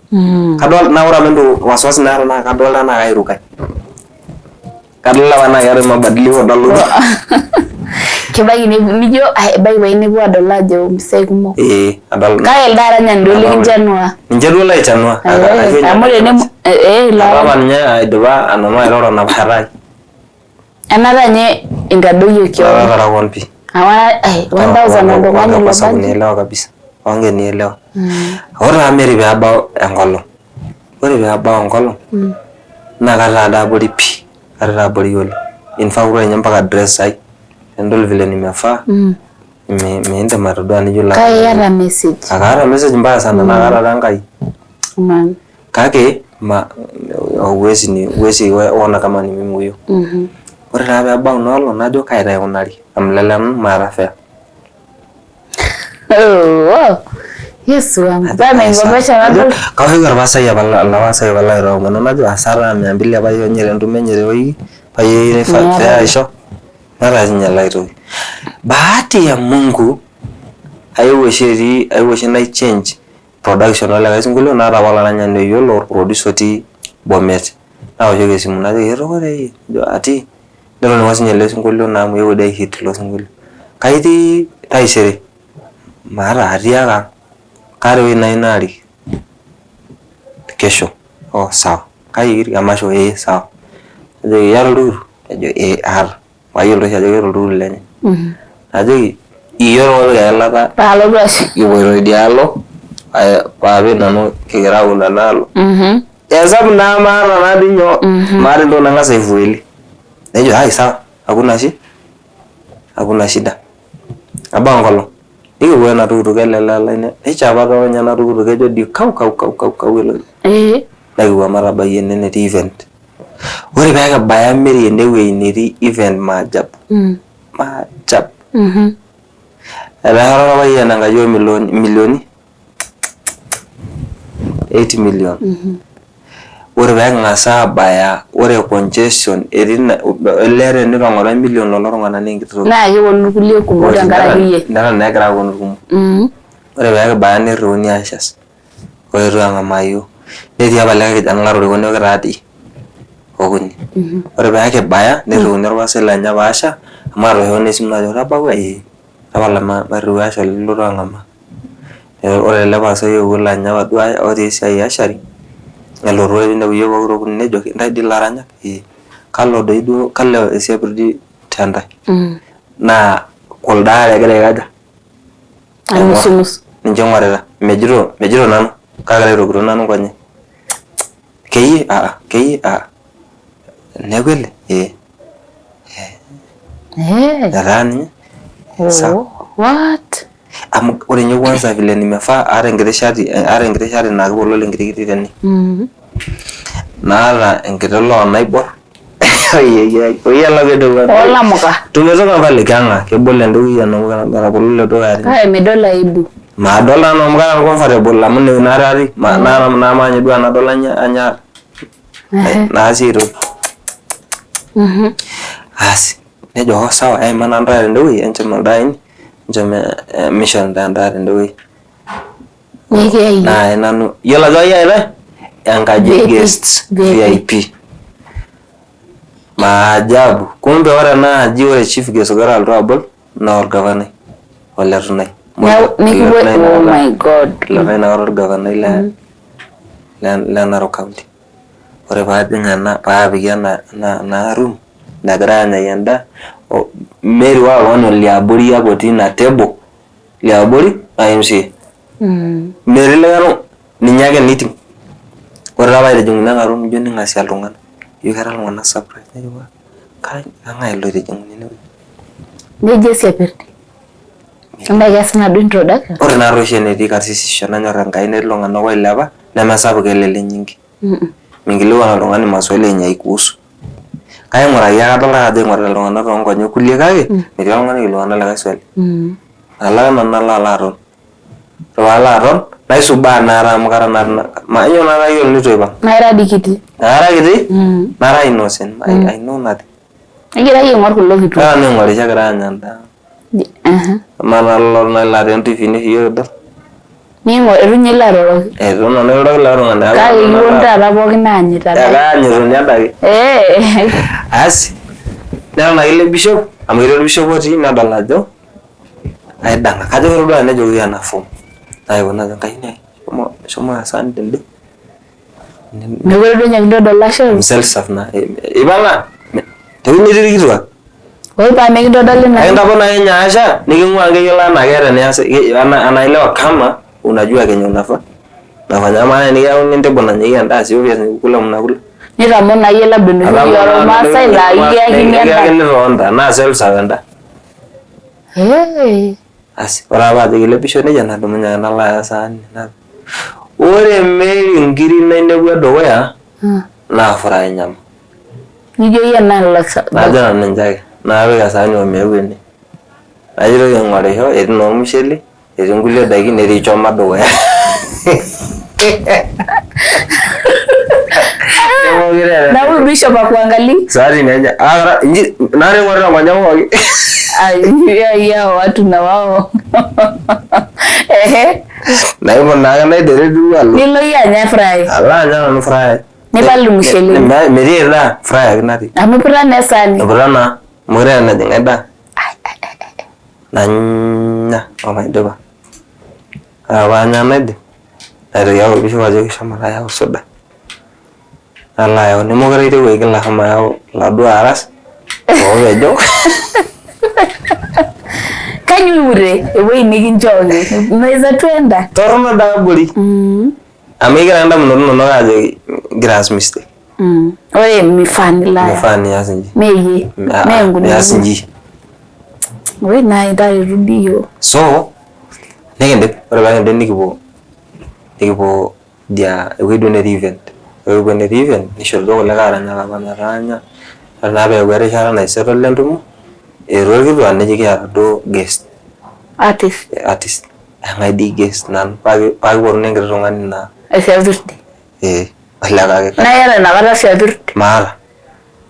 Kadol naa ore apa entoki wasiwasi naata naa kadolta enaa kairukai. Kadol apa enaa keetae mabadiliko nalotu. Kebaiki nijo ebaiki pee nepuo adol ajo mpisai kumok. Ee, adol. Kake elde aranyani duo likinchanua. Ninche duo laichanua. Amu tene ilo apa ninye aidipa nanu airoro napashatai. Enata ninye intadoyio keon. Atara koon pii. Awa 1000 oltung'ani lobaji. Nielewa kabisa. Wangenielewa. Ore taa Mary pee ebau enkolong. Ore pee ebau enkolong naa kataa ade abori pii. Katii abori oleng. In fact ore ninye mpaka dress ai tenidol vile nimevaa miindim atodua nijo ilo. Kake iyata message. Akaata message mbaya sana naa kaata taa Enkai. Kake huwezi ona kama ni mimi huyo. Ore taa pee ebau ina olong najo kai taa aikunari amu lele nanu maata fare. Yesu wangu. Pamengomesha watu. Kaoshoki orpasai apa olapasai apa laitoomono najo asara 200 apa aisho ninye tentumo enye tewiki peyie fare aisho. Maata ninye ele aitoki. Bahati ya Mungu ayewuo oshi etii ayewuo oshi nai change production olikae sinkolio naata apa olaranyani oyiolo orproducer otii Bomet. Naoshoki esimu najoki etoko iyie? Nejo atii. Netoning'o sinye ele sinkolio naa amu eewuo dii ai hit ilo sinkolio. Kai itii taisere? Maata atii ake ang'. Kaata ewueji nayieu naarik kesho. Oh sawa. Kai kirik? Emasho? Ee sawa. Najoki iyata oltukutuk? Nejo ee aata. Mayiolo oshi ajo keeta oltukutuk lenye. Najoki iyiolo tipika eilata kipoito idialo paapik nanu kigira aun enaalo. Hesabu naa maata naadii nyoo maata entoki nang'as aifuelie. Nejo ai sawa hakuna shi hakuna shida. Nebau enkolong nikipuo ena tukutuk ele lee lai neichapa ninye ena tukutuk ejo dii kau kau kau kau kau eloito. Nikipuo omatabai ene netii event. Ore pee kibaya Mary ene wueji netii event maajabu. Maajabu. Eteshetaka orpayian enkaji oo milioni 8 million. Ore pee king'as aabaya ore congestion etii olee tenitong'oro emillion lelo tung'anak naa enkiti toki. Naa keponu irkulie kumok tenkaraki iyie. Neton naa egira aponu irkumok. Ore pee kibaya nirriuni ushers oetuo ang'amaa iyiook. Netii apa likae kijanai latoriko neeku kitaa dii okuni. Ore pee kibaya nirriuni orpastai lenye apa usher amu atooshoki naa esimu najoki tabawua ee tapala mairriu usher likilotu ang'amaa. Ore ele pastai oewuo lenye apa duo otii esiai e ushering nelotu ore piinepu iyiook pokira okuni nejoki intae dii ilaranyak ee kalo doi duo kalo esiapirri te ntae naa kuldo aare egira aikaja Amusumus. Ninche ing'orita mejito mejito nanu kaagira aitokito nanu nkonyek keyie aa keyie aa neeku ele ee etaa ninye sawa. What? Amu ore ninye kwanza vile nimevaa aata enkiti shati aata enkiti shati naa kebololo enkiti kiti tene naata enkiti long naibor Olamuka. Tumetoka pale Kanga kebol entoki etabololo dukuya tine. Kake midol aibu. Madol taa nanu amu kara comfortable amu ine naa atii naa ninye duo enadol anyaata naasie aitoki. Asi nejo oo sawa eima naa ntae tende wueji enchom ildain enchom mishori intae endaa tende wueji. Naa nanu iyiolo ajo kai eyaitai enkaji e guests VIP. Maajabu kumbe ore ena aji ore chief guest ogira alotu abol naa orgavanai ole Tunai. Oh my God. Ole inakata orgavanai le Narok county. Ore paajing ena paapiki ena ena room nagirai aanyayie endaa Mary ore oltung'ani liabori apa otii ina table liabori naa MCA. Metii likae tung'ani ninye ake neiting. Ore taa paitijing'uni ena room ijo ning'asia iltung'anak ijo keeta iltung'anak surprise nejo kang'ae ele oitijing'uni enewueji. Nejo esiapirti. Amaa keas inaduo introduction? Ore naatoi oshi enetii karsisisho nanyor Enkai netii iltung'anak oilepa nemesapuk kelele nyingi. Minkilikuan oltung'ani maswali yenye haikuhusu. Kaing'uraki ake adol ake ajo aing'urita iltung'anak toonkonyek kulie kake metii oltung'ani oikilikuana likae swali. Alo ake nanu nalo alo aton. Ore paalo aton naisubaa naata amu kara naa mayiolo naa ayiolo neitu aipang. Naa ira dii kiti. Nara kiti nara innocent I know nothing. Igira iyie aing'or kulo kituak. Kara nanu aing'orisho egira aanya endaa. Amaa naa lelo tung'anak laa tentifini oshi iyiok kidol. Ning'or eitu ninye ilo airoroki. Eitu nanu airoroki lelo tung'anak. Kake ikipuonu taata pookin aanyita. Ekaanyituni adake. Asi neton ake ele bishop. Amu ketii olbishop otii nedol ajo aidang'a. Kajo ketodua nejo huyu ana form. Naikuna ajo Enkai nai shomo shomo esahani tende. Mekure duo ninye kintodol lasho. Self serve naa. Ipang'a tewueji netii irkituak. Ore paa mikintodoli naa. Ekintapong ake nyaasha niking'ua keyiolo anaa keeta enias anaelewa kama unajua kenye unafaa. Nafanya maana nikiyauni entable nanyayieki endaa si obvious ni kukula mnakula. Nitamoo naa iyie labda enoshi kiyia ormaasai laa ekiyakini endaa. Ekiyakini toonda naa self serve enda. Hey. Asi ore apa ajoki ele bishop nejia nadumunye ake nalo aya esaani. Ore Mary inkiri nainepua dukuya naa fry nyama. Nijo iyie naa Najo nanu ninche ake napik esaani omeeu ene. Naitoki aing'orisho etii naa ormushele etii nkulie daikin netii choma dukuya. Na huyu bishop akuangalii? Saati nenye. Ah, inji nare ng'orita nkonyek pooki. Ai, ya watu na wao. Ehe. Naiput naake naidere duo alo. Nilo iyie anya fry. Alo anya nanu fry. Nipal irmusheleni. Metii endaa, fry ake natii. Amu iputa naa esaani. Iputa naa. Meekure eeta enajing endaa. Nanya omaidipa. Ore paanya naidip, naitoki ake olbishop ajoki shomo taa yau suda. Nalo ayau nemekure aiteru aigil ashomo ayau iladuo aras oopejo. Kanyoo iure ewueji nikinchooki? Unaweza tuenda. Torrono daa abori. Amu ekigira ake indamunot inonok aajoki igira aas mistake. Ore mifaa nilo aya. Mifaa nias inji. Mee iyie. Mee nkulie. Nias inji. Ore naa taretu dii iyiook. So nikindip, ore pee kindip nikipuo nikipuo idia ewueji duo netii event. Ore pee kipuo enetii event nishoru duo kulikae aranyak apa metaanya. Ore naa peeku erishata naisettle entumo eetuo irkituak nejo ekiata duo guest. Artist. Artist. Eng'ae dii guest nanu paa kipotuni enkiti tung'ani naa. Esiapirti. Ee ole kake. Naa iyata inakata siapirti? Maata.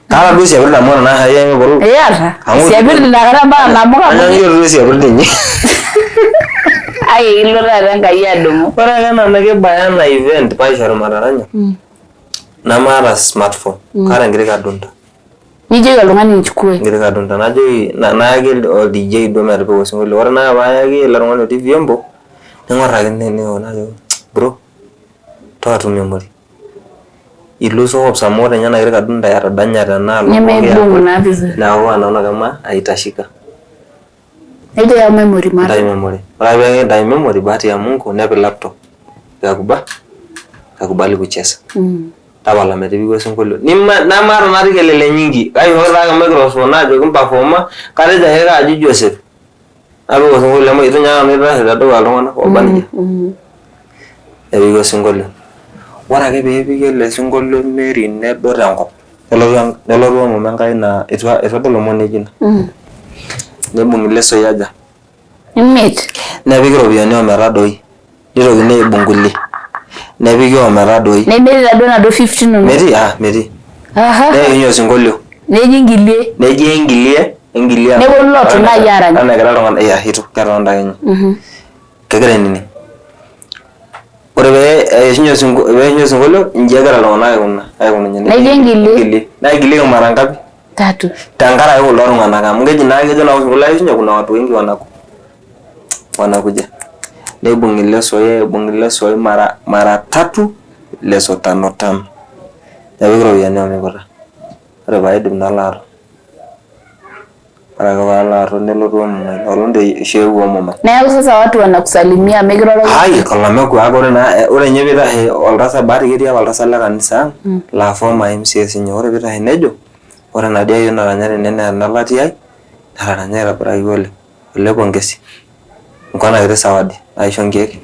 Kaata duo siapirdi amu ore naa saai emipotu. Iyata? Siapirdi inakata mpaka namuka. Anyanyukie duo siapirdi inyi. Ai kilo taata Enkai adumu. Ore ake ena nikibaya ena event paishoru mataranya namaata smartphone kaata enkiti kadunda. Nijoki oltung'ani nchukue. Enkiti kadunda najoki nayaki ol DJ duo metipika osinkolio. Ore naa paayaki ele tung'ani otii vyombo ning'or ake najoki bro toa tu memory. Iluso hopes amu ore ninye ena kiti kadunda etadanyate enaalo Nemeibung naa vizuri. Neeku anaona kama aitashika. Nejo yau memory maata. Ntayu memory. Ore ake pee intayu memory bahati ya Mungu nepik laptop. Ikakubali kucheza. Tapala metipiki osinkolio. Nemaata natii kelele nyingi. Kaishooki taake microphone naajoki mpafooma katejo ake kaaji Joseph. Napik osinkolio amu eitu ninye nanu aitashe tedukuya iltung'anak ooba nejia. Nepiki osinkolio. Ore ake pee epiki ele sinkolio Mary nedou tenkop. Nelotu emama Enkai naa eitu adol omon naijo ina. Neibung'i ilesoi aja? Imiet. Nepiki iropiyiani ometadoi. Nitokini aibung kulie. Nepiki ometadoi. Nemetii taduo enaduo 50 inonok. Metii ah metii. Neishunye osinkolio. Neji engilie. Neji engilie, engilie. Neponu lootunai aarany. Eton egira iltung'anak iya eitu ketonita ake ninye. Kegira ainining. Ore pee eishunye osinkolio inji egira iltung'anak aikuna aikununye nejia. Neji engilie. Naigilieki mara ngapi? Tatu. Tenkaraki kuldo tung'anak amu keji naa kejo naa osinkolio aishunye kuna watu wengi wanakuja. Neibung'i ilesoi aibung ilesoi mara tatu leso tano tano. Nepiki iropiyiani omiputa. Ore paidip nalo aton. Ore ake paalo aton nelotu omumai ina olong doi oshi eewuo omumai. Neeku sasa watu wanakusalimia mikiroroki. Ai olameku kake ore naa ore ninye piitashe oltasat bahati ketii apa oltasat le kanisa ang laa former MCA sinye ore piitashe nejo ore enaduo ayioni naranya tene naa enelatia ai netaranya aitobiraki oleng. Ole pongezi inko ena kiti zawadi naisho nkeek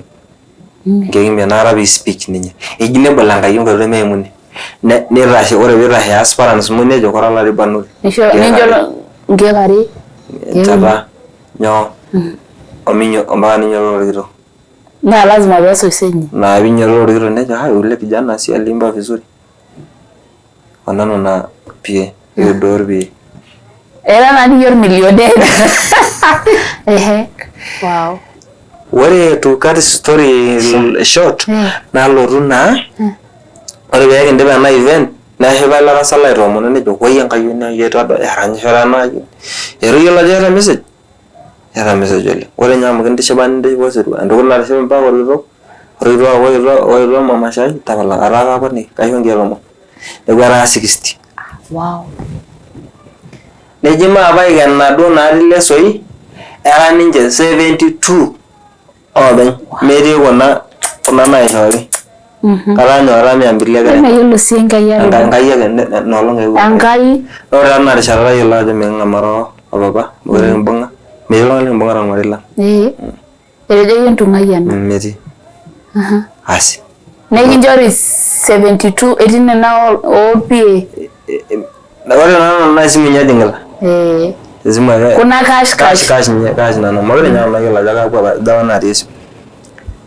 nkeek imiet naata pii speech ninye. Eji nebol Enkai enkoitoi meimuni neitashe ore piitashe aspirants muj nejo kora olari barnoti. Nincho nkeek are. Enchata nyoo ompaka ninyototo orkitok. Naa lazima peesuj siinye. Naa piinyototo orkitok nejo hai ule kijana si aliimba vizuri. Onanu naa pii ekidoo pii. Era naa dii iyie ormilionea. Ehe. Wow. Ore to cut story short nalotu naa ore pee kindip ena event. Neshipa ilo tasat laitoomono nejo woi enkayioni ai etadua eranyisho taa ena ayioni. Eitu iyiolo ajo eeta message? Eeta message oleng. Ore ninye amu kintishipa nintishipa osirua, entoki natishipa mpaka orkitok, orkituak oetuo mama shai tapala etaa kaponiki kaisho nkeek tomon. Neeku etaa 60. Wow. Neji maape aiken inaduo natii ilesoi era ninche 72 oopeny metii kuna kuna naishooki. Kataa nyoo kataa mia mbili ake. Emayiolo sii Enkai atejo. Enkai ake ina olong eewuo. Enkai. Ore taa tina rishata tayiolo ajo miking'amaro o papa mekure kimbung'a metii oltung'ani likimbung'a tormarei lang. Ee. Etejoki entung'ai ena. Metii. Asi. Nekinchori 72 etii nena oo PA. Ore nanu naa esimu inyi ejing'ita. Ee. Esimu ake. Kuna cash cash. Cash ninye cash nanu. Mokure ninye nanu ayiolo ajo kakwa ajo apa natii esimu.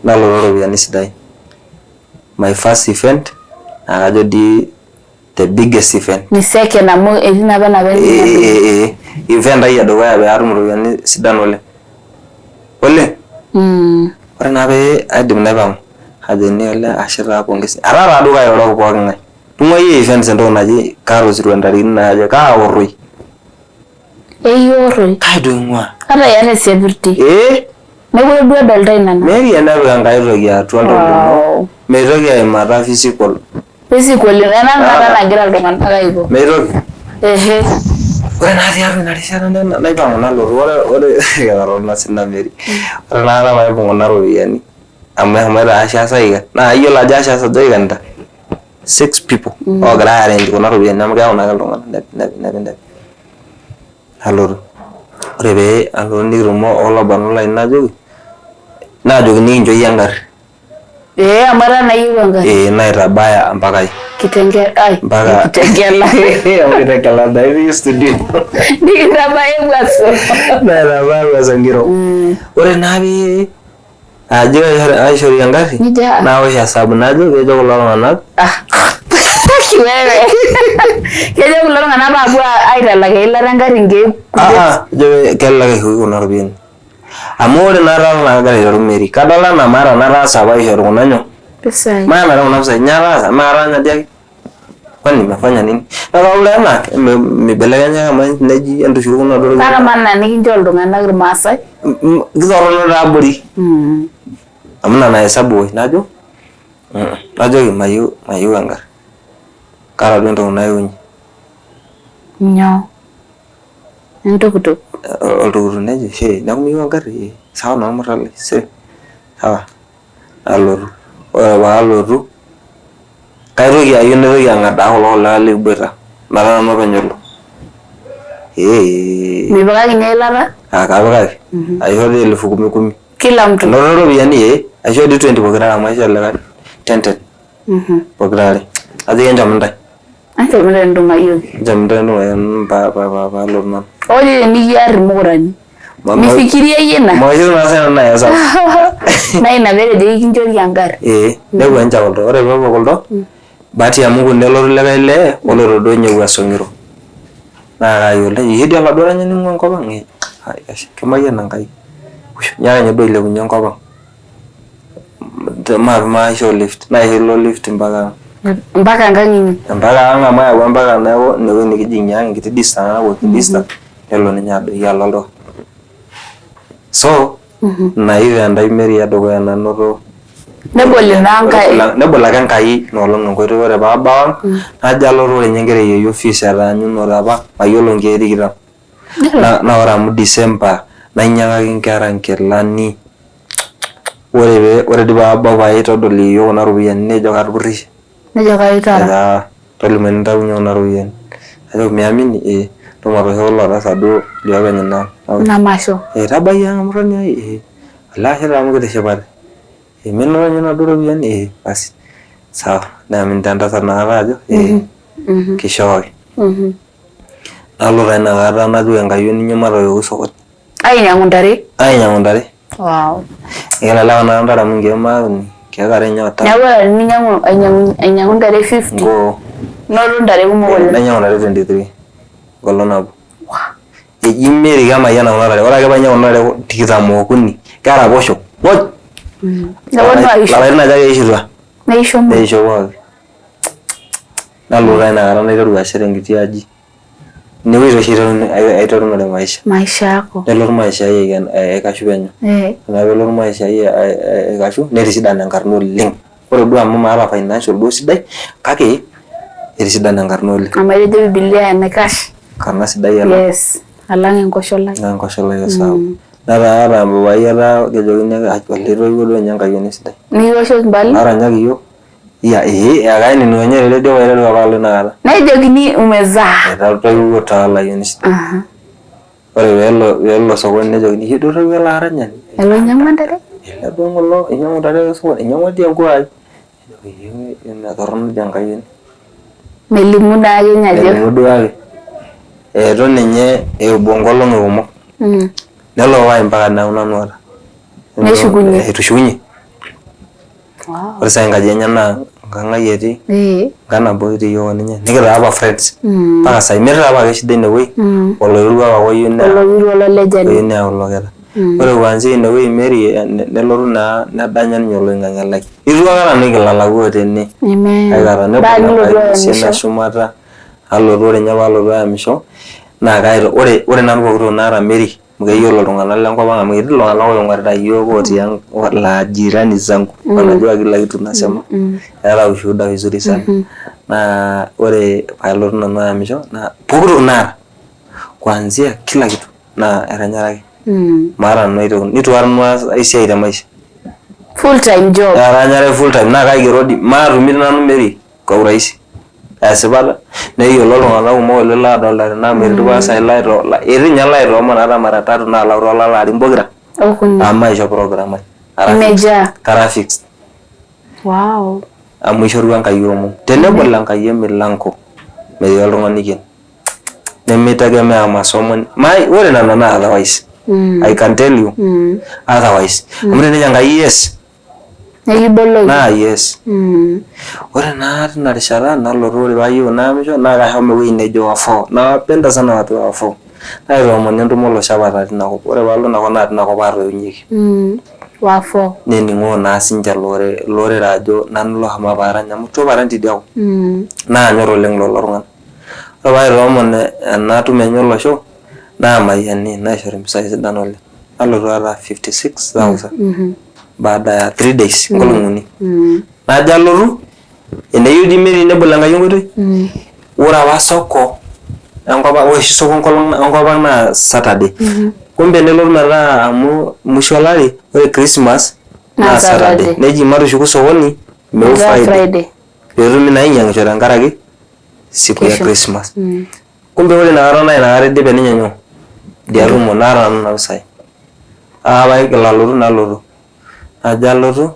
Nalotu iropiyiani sidain. My first event naa kajo dii the biggest event. Ni second amu etii napa enapa Ee ee event ai edukuya pee atum iropiyiani sidan oleng. Oleng. Ore naa pee aidip naipang'u ajo olee ashe taa pongezi. Etaa taa duo kairoroki pooki ng'ae. Tung'uai events entoki naji kaata osirua ntarikini naaje kaaorroi. Ekiorroi. Kai doi ing'ua? Ata iyata esiapirti. Ee. Mekure duo edolitai nena. Meri enepik Enkai toki atua oltau lino meitoki aimata physical. Physical ena tenakata nagira iltung'anak aiko. Meitoki. Ehe. Ore naa tiatua ina rishata naipang'u nalotu ore ore ketotona sina Meri. Ore tenakata paibung kuna ropiyiani amu eshomoita Asha Saika naa iyiolo ajo Asha Saika nta six people oogira ai arrange kuna ropiyiani amu keeku naake iltung'anak nepi nepi. Nalotu. Ore pee alotu nikitumo okulo barnot lainei najoki, naajoki nikincho iyie engarri. Ee amu etaa naa iyieu engarri. Ee naitabaya mpaka ai. Kitengela ai Mpaka Kitengela. Kitengela taa itii studio. Nikintabaya Ewuaso. Naitabaya Ewuaso Ngiro. Ore naa pee ajo aishori engarri Nijo aa. naosh esabu najo kejo kulo tung'anak Ah. Wewe. Kejo kulo tung'anak maapuo aitalak eilata engarri nkeek Ah, ah, ejo kelelek aishoki kuna ropiyiani amu ore naa taata naa kagira aiteru Mary kadol anaa maata nataasa apa aishoru kuna nyoo pisai. maana kuna pisai nyoo ataasa maatanya dii ake kwani nimefanya nini naa ore ena mibelekenya kama neji entushul kuna duo Kake amaa nikincho iltung'anak irmaasai? Kitorrono taa abori Mm. amu ina nahesabu oi najo najoki mayieu mayieu engarri kaata duo entoki nayieunye Nyoo? Entukutuk. Oltukutuk nejo shee neeku miyieu engarri sawa naa ormurra lai sawa nalotu ore paalotu kaitoki ayieu naitoki ang'adaa kulo kulikae likiboita metaa nanu openy olo ee Mipikaki ninye eilata? Ah kapikaki aisho dii elfu kumi kumi Kila mtu. anoto iropiyiani ee aishoo dii 20 pokira amu aishoo likae ten ten pokira are ajoki enchom intae Enchom intae entung'ayioki. Enchom intae entung'ayioki paalotu nanu. Ore tenikiar irmukurani. Mifikiria iyie ina. Mayieu naa sii nanu naya esabu. Naa ina peetejoki kinchori engarri. Ee nepuo ninche kuldo ore peepuo kuldo bahati ya Mungu nelotu likae lee oloito duo ninye Wuaso Ng'iro. Naa kaayiolo nejo iyie dii oladuo aranyani oing'ua enkop ang' ee kemayian Enkai. Nyaaka ninye duo ailepunye enkop ang'. Maape maishoo lift naisho ilo lift mpaka ang. Mpaka enkang inyi. Mpaka ang amu ayawua mpaka neeku inewueji nikijing'ie ang enkiti distance walking distance nelo ninye adoyio alo olduka. So ina event ai Mary edukuya nanoto. Nebol ina Enkai. Nebol ake Enkai ina olong enkoitoi ore paabau ang najo alotu ore ninye enkerai e yieyioo fees etaanyunote apa mayiolo nkeek tikitam. Naa ore amu December nainyiang'aki inkera inkilani ore pee ore dii paabau paitodol yieyioo kuna ropiyiani nejo katupurrishe. Nejo kaitara. Nejo aa tolimu enintayunyie kuna ropiyiani. Najoki miamini ee ntoki matooshoki ilo tasat duo liopeny ina ang. Ina masho. Ee tabayie ang murrani ai ee olee ashe taa amu kitishipate. Ee minoto ninye inaduo ropiyiani ee basi sawa neamini taa entasat inakata ajo ee kishooki. Nalo taa inakata najoki enkayioni inyi matoyoki sokoni. Ainyang'u ntare? Ainyang'u ntare. Wow. Kelelek inakata ntare amu nkeek mauni, nkeek are ninye o tano. Neeku ore teninyang'u ainyang'u ntare 50 Ngoo. noto ntare kumok oleng. Nainyang'u ntare 23 enkolong nabo. Eji Mary kemayiana kuna tare, ore ake painyang'u kuna tare 23 keraposho. Woi! Neponu aisho. Lapaitin aja ake eishitua? Neisho Neisho pooki. Nalotu taa inakata naiteru ashet enkiti aji. Inewueji oshi aiterunore maisha. Maisha yako. Nelotu maisha ai aikashu penyo. Ore peelotu maisha ai aikashu netisidana enkarna oleng. Ore duo amu maata financial duo sidai kake etisidana enkarna oleng. Amu etejo Biblia enaikash. Enkarna sidai alang. Yes. Alang enkosholai. Alang enkosholai esaabu. Netaa ata papai etaa kejokini ake olee toiwuo duo ninye enkayioni sidai. Nikiwoshoki mbali. Aranyaki iyiok. Iya ee akainining ninye te redio paiteru apa alo inakata. Nejokini umezaa. Etoiwuo taa olayioni sidai. Ore peelo sokoni nejokini iyie duo otoiwuo ele aranyani. Elo ainyang'ua ntare. Ele duo ng'ole oinyang'u ntare te sokoni, inyang'ua dii enkuo ai. Nejoki ee metorrono dii enkayioni. Melimu naake ninye ajo. Melimu duo ake. Eitu ninye epuo nkolong'i kumok. Nelo papai mpaka neeku nanu oota. Neshukunye. Etushukunye. Ore sai enkaji enye naa enkang ai etii. Enkang nabo kitii iyiok oninye. Nikitaa apa friends. Mpaka sai metii taa apake shida inewueji. Oloirua apa ake oyieu neyau. Oloirua ololejani. Oyieu neyau ilo kita. Ore kuanzia inewueji Mary nelotu naa nedanya ninye oloing'ang'e lai. Itu aikata nanu igil alaku tene. Aikata nebol Enkai esiana eshumata alotu ore ninye paalotu ayamisho naa kaita ore nanu pooki toki naata Mary amu keyiolo iltung'anak lenkop ang amu ketii iltung'anak oing'orita iyiook otii ang laa jirani zangu wanajua kila kitu nasema eeta ushuhuda vizuri sana naa ore paalotu nanu ayamisho naa pooki toki naata kuanzia kila kitu naa etanyaraki maata nanu aitoki nitu aikata nanu aas ai siai te maisha Full time job. Etanyare full time naa kaigero dii maatumito nanu Mary kwa urahisi esipata neyiolo iltung'anak kumok oleng laadolta tene amu etii irpasai laito etii ninye laitoomon ata mara tatu naalau toolalo arin pokira Okuni. amu maisho program ai. Kara Imejaa. Kara fixed. Wow. Amu ishorua Enkai omon. Tenebol Enkai emilanko metii oltung'ani oiken. Nemitegemea masomo. Ore nena naa otherwise. I can tell you. Otherwise. Amu tenejo Enkai yes. Nikiboloki. Naa yes. Ore naa tina rishata nalotu ore paayieu naamisho naa kashomo ewueji nejo Wafo. Napenda sana watu wa Wafo. Naitoomoni entumo olosho apa tina kop. Ore paalo ina kop naa tina kop atoiunyieki. Wafo. Nening'oo naa sinche lorere ajo nanu loshomo apa arany amu itu apa arany tidia kop. Naanyor oleng lelo tung'anak. Ore paitoomon ena tumo enye olosho naamayiani naishori impisai sidan oleng. Nalotu aata 56,000 baada ya 3 days nkolong'i uni. Najo alotu eneyieu dii Mary nebol Enkai enkoitoi. Ore apa soko enkop ang ore oshi soko enkop ang naa Saturday. Kumbe nelotu metaa amu musho olari ore Christmas naa Saturday. Neji matushuku sokoni meu Friday peetumi naa ainyang'isho tenkaraki siku ya Christmas. Kumbe ore inakata naa inakata idipe ninye nyoo idia tumo naata nanu nena pisai. Ore paigil alotu nalotu najo alotu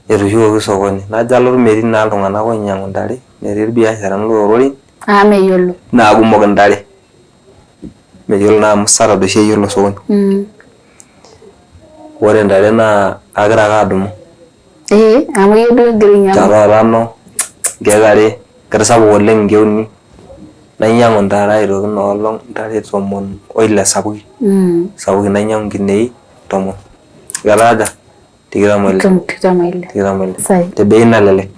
etushukoki sokoni najo alotu metii naa iltung'anak oinyang'u intare metii irbiasharani loororin Amu meyiolo. naa kumok intare meyiolo naa amu Saturday oshi eyiolo sokoni. Ore intare naa kagira ake adumu. Ee amu iyie duo ogira ainyang'u. Ntare orano, nkeek are, kitasapuk oleng nkeek uni. Nainyiang'u ntare aitoki ina olong ntare tomon oile sapuki. Sapuki nainyiang'u nkineji tomon. Ketaa aja? Tikitam oile. Tikitam oile. Tikitam oile. Te bei nalelek.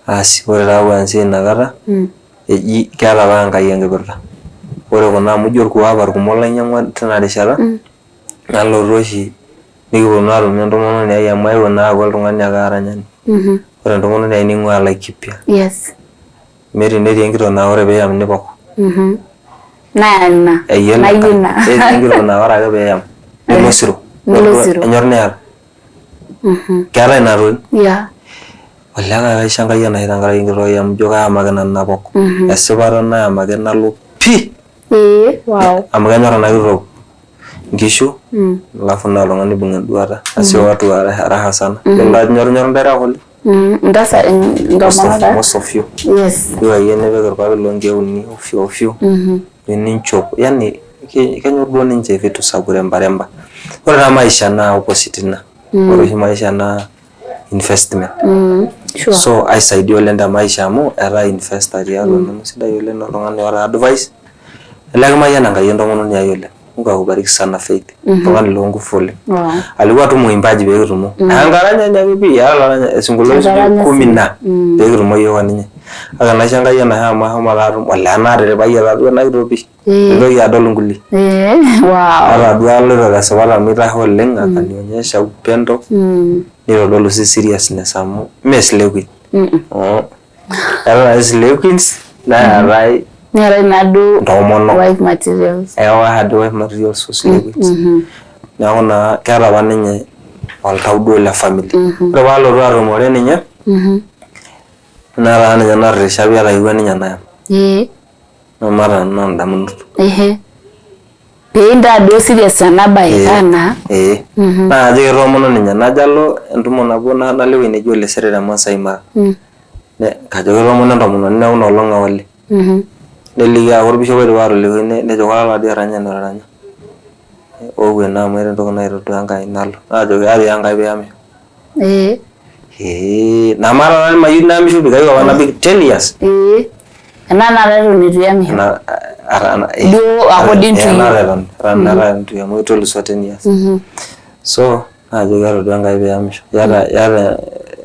Asi ore taa kuanzia inakata eji keeta apa Enkai enkipirta. Ore kuna amu ijo irkuo apa irkumok lainyang'ua tina rishata nalotu oshi nikiponu atumo entomononi ai amu ayewuo naa aaku oltung'ani ake aranyani. Ore entomononi ai ning'ua Laikipia. Yes. Meri netii enkitok naa ore piiyam nipok. Naa ina. Eyiolo Nayieu ina. Netii enkitok naa ore ake piiyam nilo osero. Nilo osero. Enyor niata. Keetae ina toki. Yeah. Olee kake kaisho Enkai enashe tenkaraki enkitok ai amu ijo kayamaki nanu napok. Esipata nayamaki nalo pii. Ee, wow. Amu kenyor ena kitok nkishu alafu naa oltung'ani oibung enduata asi watu wa raha sana. Yiolo ajo inyorunyoru intae raha oleng. Ntasa intomonok taa. Most of you. Yes. Iyieu akeyie nipik irpapit loo nkeek uni ofyo ofyo. Ninchop yani kenyor duo ninche vitu za kurembaremba. Ore taa maisha naa opposite ina. Ore oshi maisha naa investment. Sure. So aisaidia oleng te maisha amu etaa investor tiatua nanu sidai oleng oltung'ani oota advice. Olee kimayian Enkai entomononi ai oleng. Mungu akubariki sana Faith. Oltung'ani loo nguvu oleng. Wow. Alikuwa tu mwimbaji pee kitumo. Enkaranya ake pii, eeta isinkolioitin sijui Etaranya kumi sii. na pee kitumo iyiook oninye. Kake enaisho Enkai enashe amu ashomo taa atum olee naatiripayie taaduo ena kitok pii. Mintoki adol inkulie. Wow. Ata duo aloito tesipata amu itashe oleng akanionyesha upendo nitodolu sii seriousness amu mee slay queen. Eetae slay queens neetae Neetae naaduo intomonok. wife materials. Ewa duo wife materials o slay queens. Neeku naa keeta apa ninye oltau duo le family. Ore paalotu atumore ninye netaa ninye natirrisha pii etayieua ninye nayam. Nemaata nanu indamunot. Pee intaa duo serious ena bae taa. Ee. Naa kajo ketoomono ninye najo alo entumo nabo nalo ewueji neji Olesere te Maasai Mara. Kajo ketoomono entomononi neeku ina olong ewali. Neliki aa orbishop oidipa atoliki nejo kora taadii otaranya otaranya. Ou ena amu eeta entoki naitodua Enkai nalo. Naajoki atiaka Enkai piyamisho. Namaata nanu mayieu nayamisho pii kayieu apa nabik 10 years. Ena taata eton eitu iyamisho. Duo according to you. Eton eton eitu amu etulusua 10 years. So naajoki atodua Enkai piyamisho. Iyata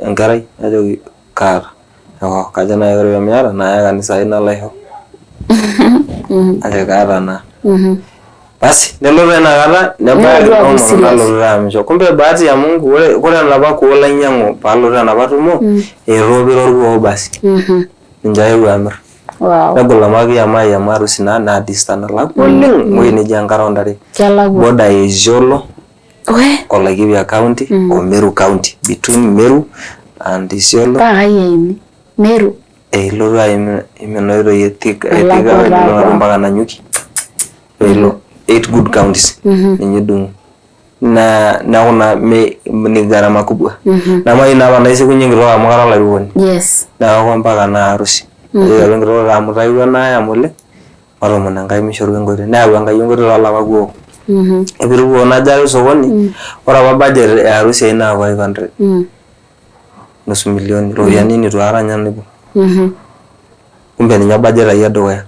enkerai? Najoki kaata. Kajo naaji ore pemiata naya kanisa ai nalo aisho. Najoki kaata naa. Basi nelotu inakata nebaya nalotu taa ayamisho. Kumbe bahati ya Mungu ore enapa kuo lainyiang'u paalotu enapa tumo etoopiro irkuo basi. Ninche ayewuo amir. Negol amu kiama ai amu harusi naa naa distance nalakua oleng ewueji neji Enkare ontare. Border e Isiolo o Laikipia county o Meru county. Between Meru and Isiolo. Paa kai eimi? Meru? Ilotu aim ina oitoi e Thika mpaka Nanyuki. Ilo 8 good counties ninye idung'u. Neeku naa ni gharama kubwa. Nemayieu naa panaisikunyie enkitok amu kara olarikoni. Neeku mpaka naa harusi. Najoki apa enkitok ore amu itayieua nayam oleng matoomono Enkai mishoru enkoitoi. Neyau Enkai enkoitoi toolapa kuok. Ore irkuo najo alo sokoni, ore apa budget e harusi ai naa 500. Nusu milioni iropiyiani neitu aikata ninye nanu aibung. Kumbe ninye budget ai edukuya.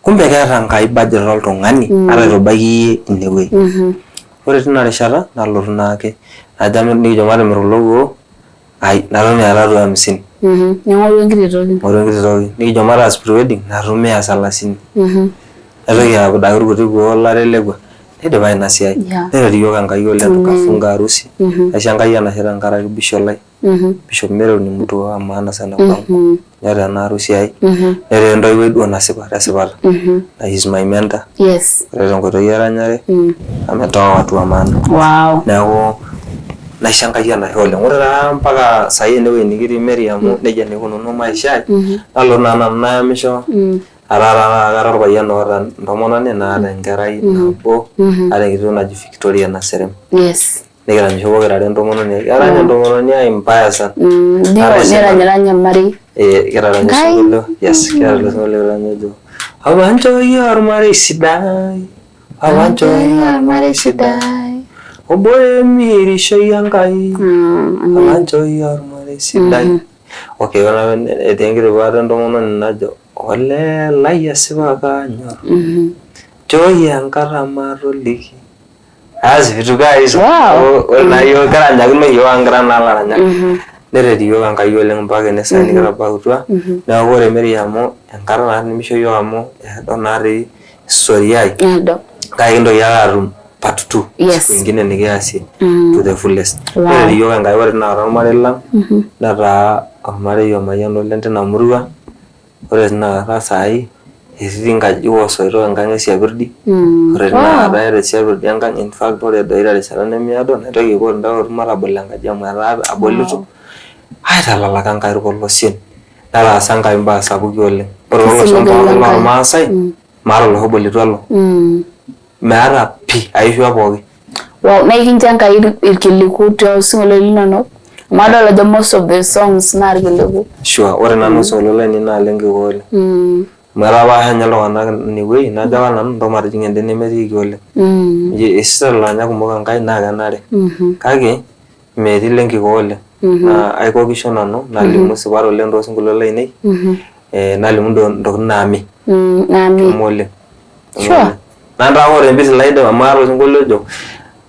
Kumbe keeta Enkai budget oltung'ani ata eitu ibaiki iyie inewueji. Ore tina rishata nalotu naake najo nikijo matimir kulo kuo ai natum mia tatu hamsini. Ning'oru enkiti toki. Ning'oru enkiti toki. Nikijo mataas pre-wedding natum mia salasini. Naitoki apudaki irkuti kuo latelekua. Neidipa ina siai. Neret iyiook Enkai oleng tukafunga harusi. Naisho Enkai enashe tenkaraki bishop lai. Bishop Meru ni mtu wa maana sana kwangu. Neeta ena harusi ai. Netaa entoiwuoi duo nasipa tesipata. He is my mentor. Ore tenkoitoi eranyare ametoa watu wa maana. Neeku naisho Enkai enashe oleng. Ore taa mpaka saai enewueji nikitii Mary amu nejia naa ikununo maisha ai. Nalotu naa nanu nayamisho. Ataa taa kara orpayian oota entomononi naata enkerai nabo. Aata enkitito naji Victoria Naserem. Nikiranyisho pokira are entomononi ai. Kerany entomononi ai mbaya sana. Niranyiranya ormarei. Kitaranya osinkolio. Yes, kiata ilo sinkolio likiranya ojo Papa nchooyie ormarei sidai. Papa nchooyie ormarei sidai. Obo emirishoi Enkai. Papa nchooyie ormarei sidai. Okay, ore etii enkiti part entomononi najo olee lai esipa kanyor. Nchooyie enkata matoliki. Asi vitu kaa hizo. Ore naa iyiook keranyakino iyiook amu kira naa ilaranyak. Neret iyiook Enkai oleng mpaka ene saa nikitabautua. Neeku ore Mary amu enkata naa nimisho iyiook amu eedo naatoi historia ai. Kake kintoki ake aatum part 2 siku ingine nikiasie to the fullest. Neret iyiook Enkai ore tinakata ormarei lang netaa ormarei omayiana oleng tina murua. Ore tinakata saai etii nkajijik oosoitok enkang e Siapirdi. Ore tinakata eeta Siapirdi enkang in fact ore doi terishata nemiado naitoki aipot intae ootu matabol enkaji amu etaa abolito. Aitalalaka Enkai irpolosien netaasa Enkai imbaa sapuki oleng. Ore toloshon pookin lormaasai maata olosho obo leitu alo. Meeta pii aishua pooki. Wow, naa ekincho Enkai irkiliku toosinkolioitin linonok? Amu adol ajo most of the songs naa irkiliku. Sure, ore nanu osinkolio lainei naa lenkikoo oleng. Amu etapaasha ninye iltung'anak inewueji najo apa nanu ntoo matijing'a ende nemetiiki oleng. Esisita ilaranyak kumok Enkai naa kenare. Kake metii lenkikoo oleng. Naa aikokisho nanu nalimu sipat oleng toosinkolioitin lainei. Nalimu intokitin naami. Naami. Oleng. Sure. Naa ore empisi laidip amu aata osinkolio ojo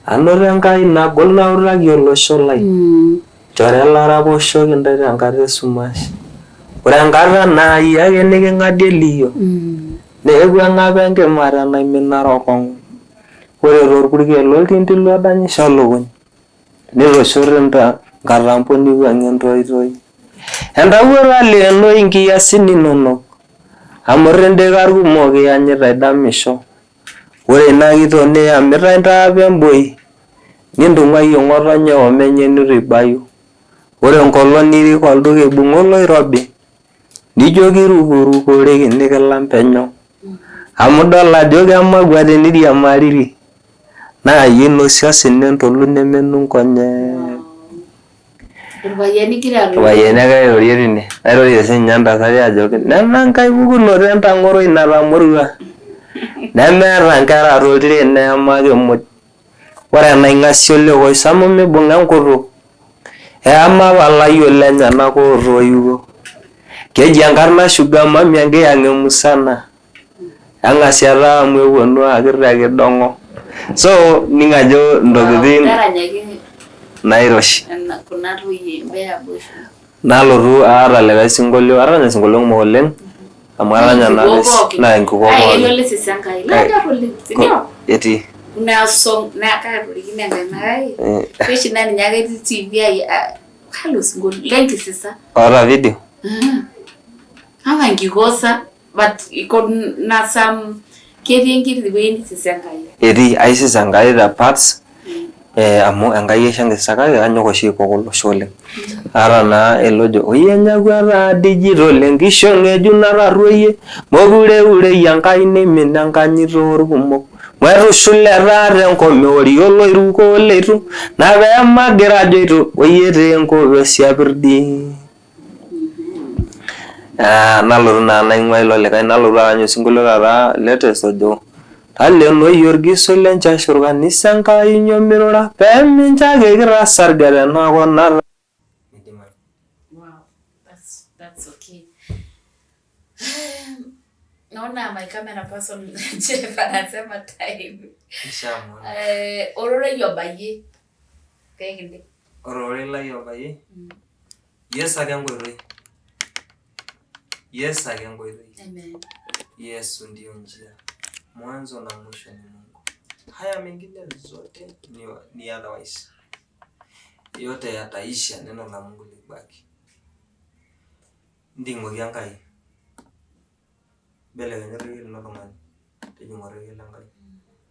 anoto Enkai nagol nautaki olosho lai. Chore laraposhoki intae tenkata esumash. Ore enkata naa iyie ake niking'adie eliyio. Neeku eng'apa enkima tenaimina rokong. Ore torpurkel oltindilo edanyisho lukuny. Nitoshorr nkatampo neiwuang'ie entoitoi. Entawuo taleenoi inkiasin inonok, amu irrindika irkumok iyanyita idamisho. Ore ina kitok niyamita intaapa emboi, nintung'uayie ng'otonye o menye neitu ibayu. Ore enkolong nirik olduka eibung'a oloirobi, nijo kirukurukoreki nikilam penyo, amu idol ajo kemakua teniriamariri. Naa iyie oinosie osina entolu nemenu nkonyek. Irpayiani igira alotu. Irpayiani agira airorie tine. Nairorie siininye ntasati ajoki nena nkae pukunoto entang'oroi natamorua nemeeta nkera toltiren neyamaki muj. Ore enaing'asia olekoisamu mibung'a enkutuk. Eyama apa ilayiok lenyenak ootoiwuo. Keji enkarna Sugar Mami enkiyang'et musana. Eng'asia taa amu eponu akir te kidong'o. So ining ajo intokitin nairoshi. Nalotu aata likae sinkolio, ataranya isinkolioitin kumok oleng amu aranya naa naa enkuko pookin. Etii. Oota video? But iko na some ketii enkiti wueji nisisa Enkai. Etii, aisisa Enkai te parts amu Enkai aisho enkisisa kake kanyok oshi aikok olosho oleng. Aata naa ele ojo oyie enyakua taa digital enkishon ng'ejuk natarrueyie mokure eurei Enkai neimin enkanyit oorkumok maitushul etaa tenkop meori oloiruko oleitu naa peemagira ajo eitu oyie taa enkop esiapirdi. Nalotu naa naing'ua ilo likae nalotu arany osinkolio taata latest ojo talenoi orgisoi le nchashur kanisa Enkai inyo mirura pee mincho ake kitasarge tenakop Wow, that's okay. Naona my camera person Jeff anasema time. Ororei obayie pee kindip. Ororei lai obayie? Yesu ake enkoitoi. Yesu ake enkoitoi. Amen. Yesu ndio njia, mwanzo na mwisho ni Mungu. Haya mengine zote ni otherwise. Yote yataisha, neno la Mungu libaki. Nting'oki Enkai. Mbelekenya orekie lino oltung'ani, tijing'a orekie le Nkai.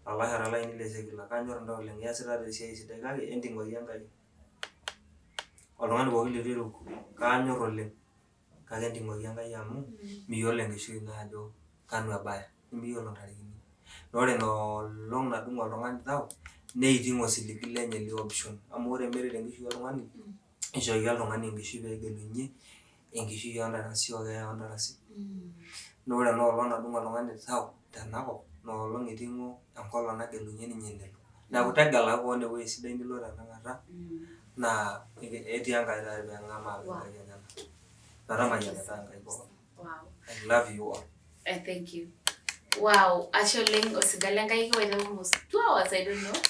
Lalashara lainei le secular, kanyor intae oleng, iasitata esiai sidai kake enting'oki Enkai. Oltung'ani pooki leitu eiruk, kaanyor oleng kake enting'oki Enkai amu miyiolo enkishui ino ajo kanu ebaya, nimiyiolo ntarikini. Naa ore ina olong nadung oltung'ani tau, neiting osiligi lenye le option amu ore emere tenkishui oltung'ani nishooki oltung'ani enkishui pee egelunye enkishui oo ntarasi o keeya oo ntarasi. Naa ore ena olong nadung oltung'ani tau tenakop ina olong eiting'o enkolong nagelunye ninye enelo. Neeku tegelaki kewon ewueji sidai nilo tenakata naa etii Enkai tayari pee king'amaa toonkaik enyenak. Metamayianita Enkai pookin. I love you all. Thank you. Wow, ashe oleng osigal Enkai kiwaita almost 2 hours, I don't know.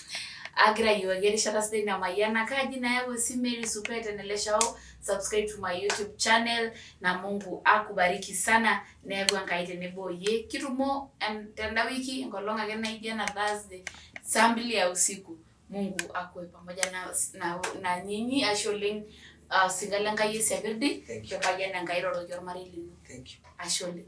Agira ayiewuaki erishata sidai namayiana. Kaji nayau si Mary Supet Eneleshao. Subscribe to my YouTube channel na Mungu akubariki sana. Neeku Enkai tenebo oyie. Kitumo tenda wiki enkolong ake naijo ena Thursday saa mbili ya usiku. Mungu akuwe pamoja na nyinyi. Ashe oleng osigal Enkai esiapirdi. Thank you. Kemayian Enkai iroroki ormarei lino. Thank you. Ashe oleng.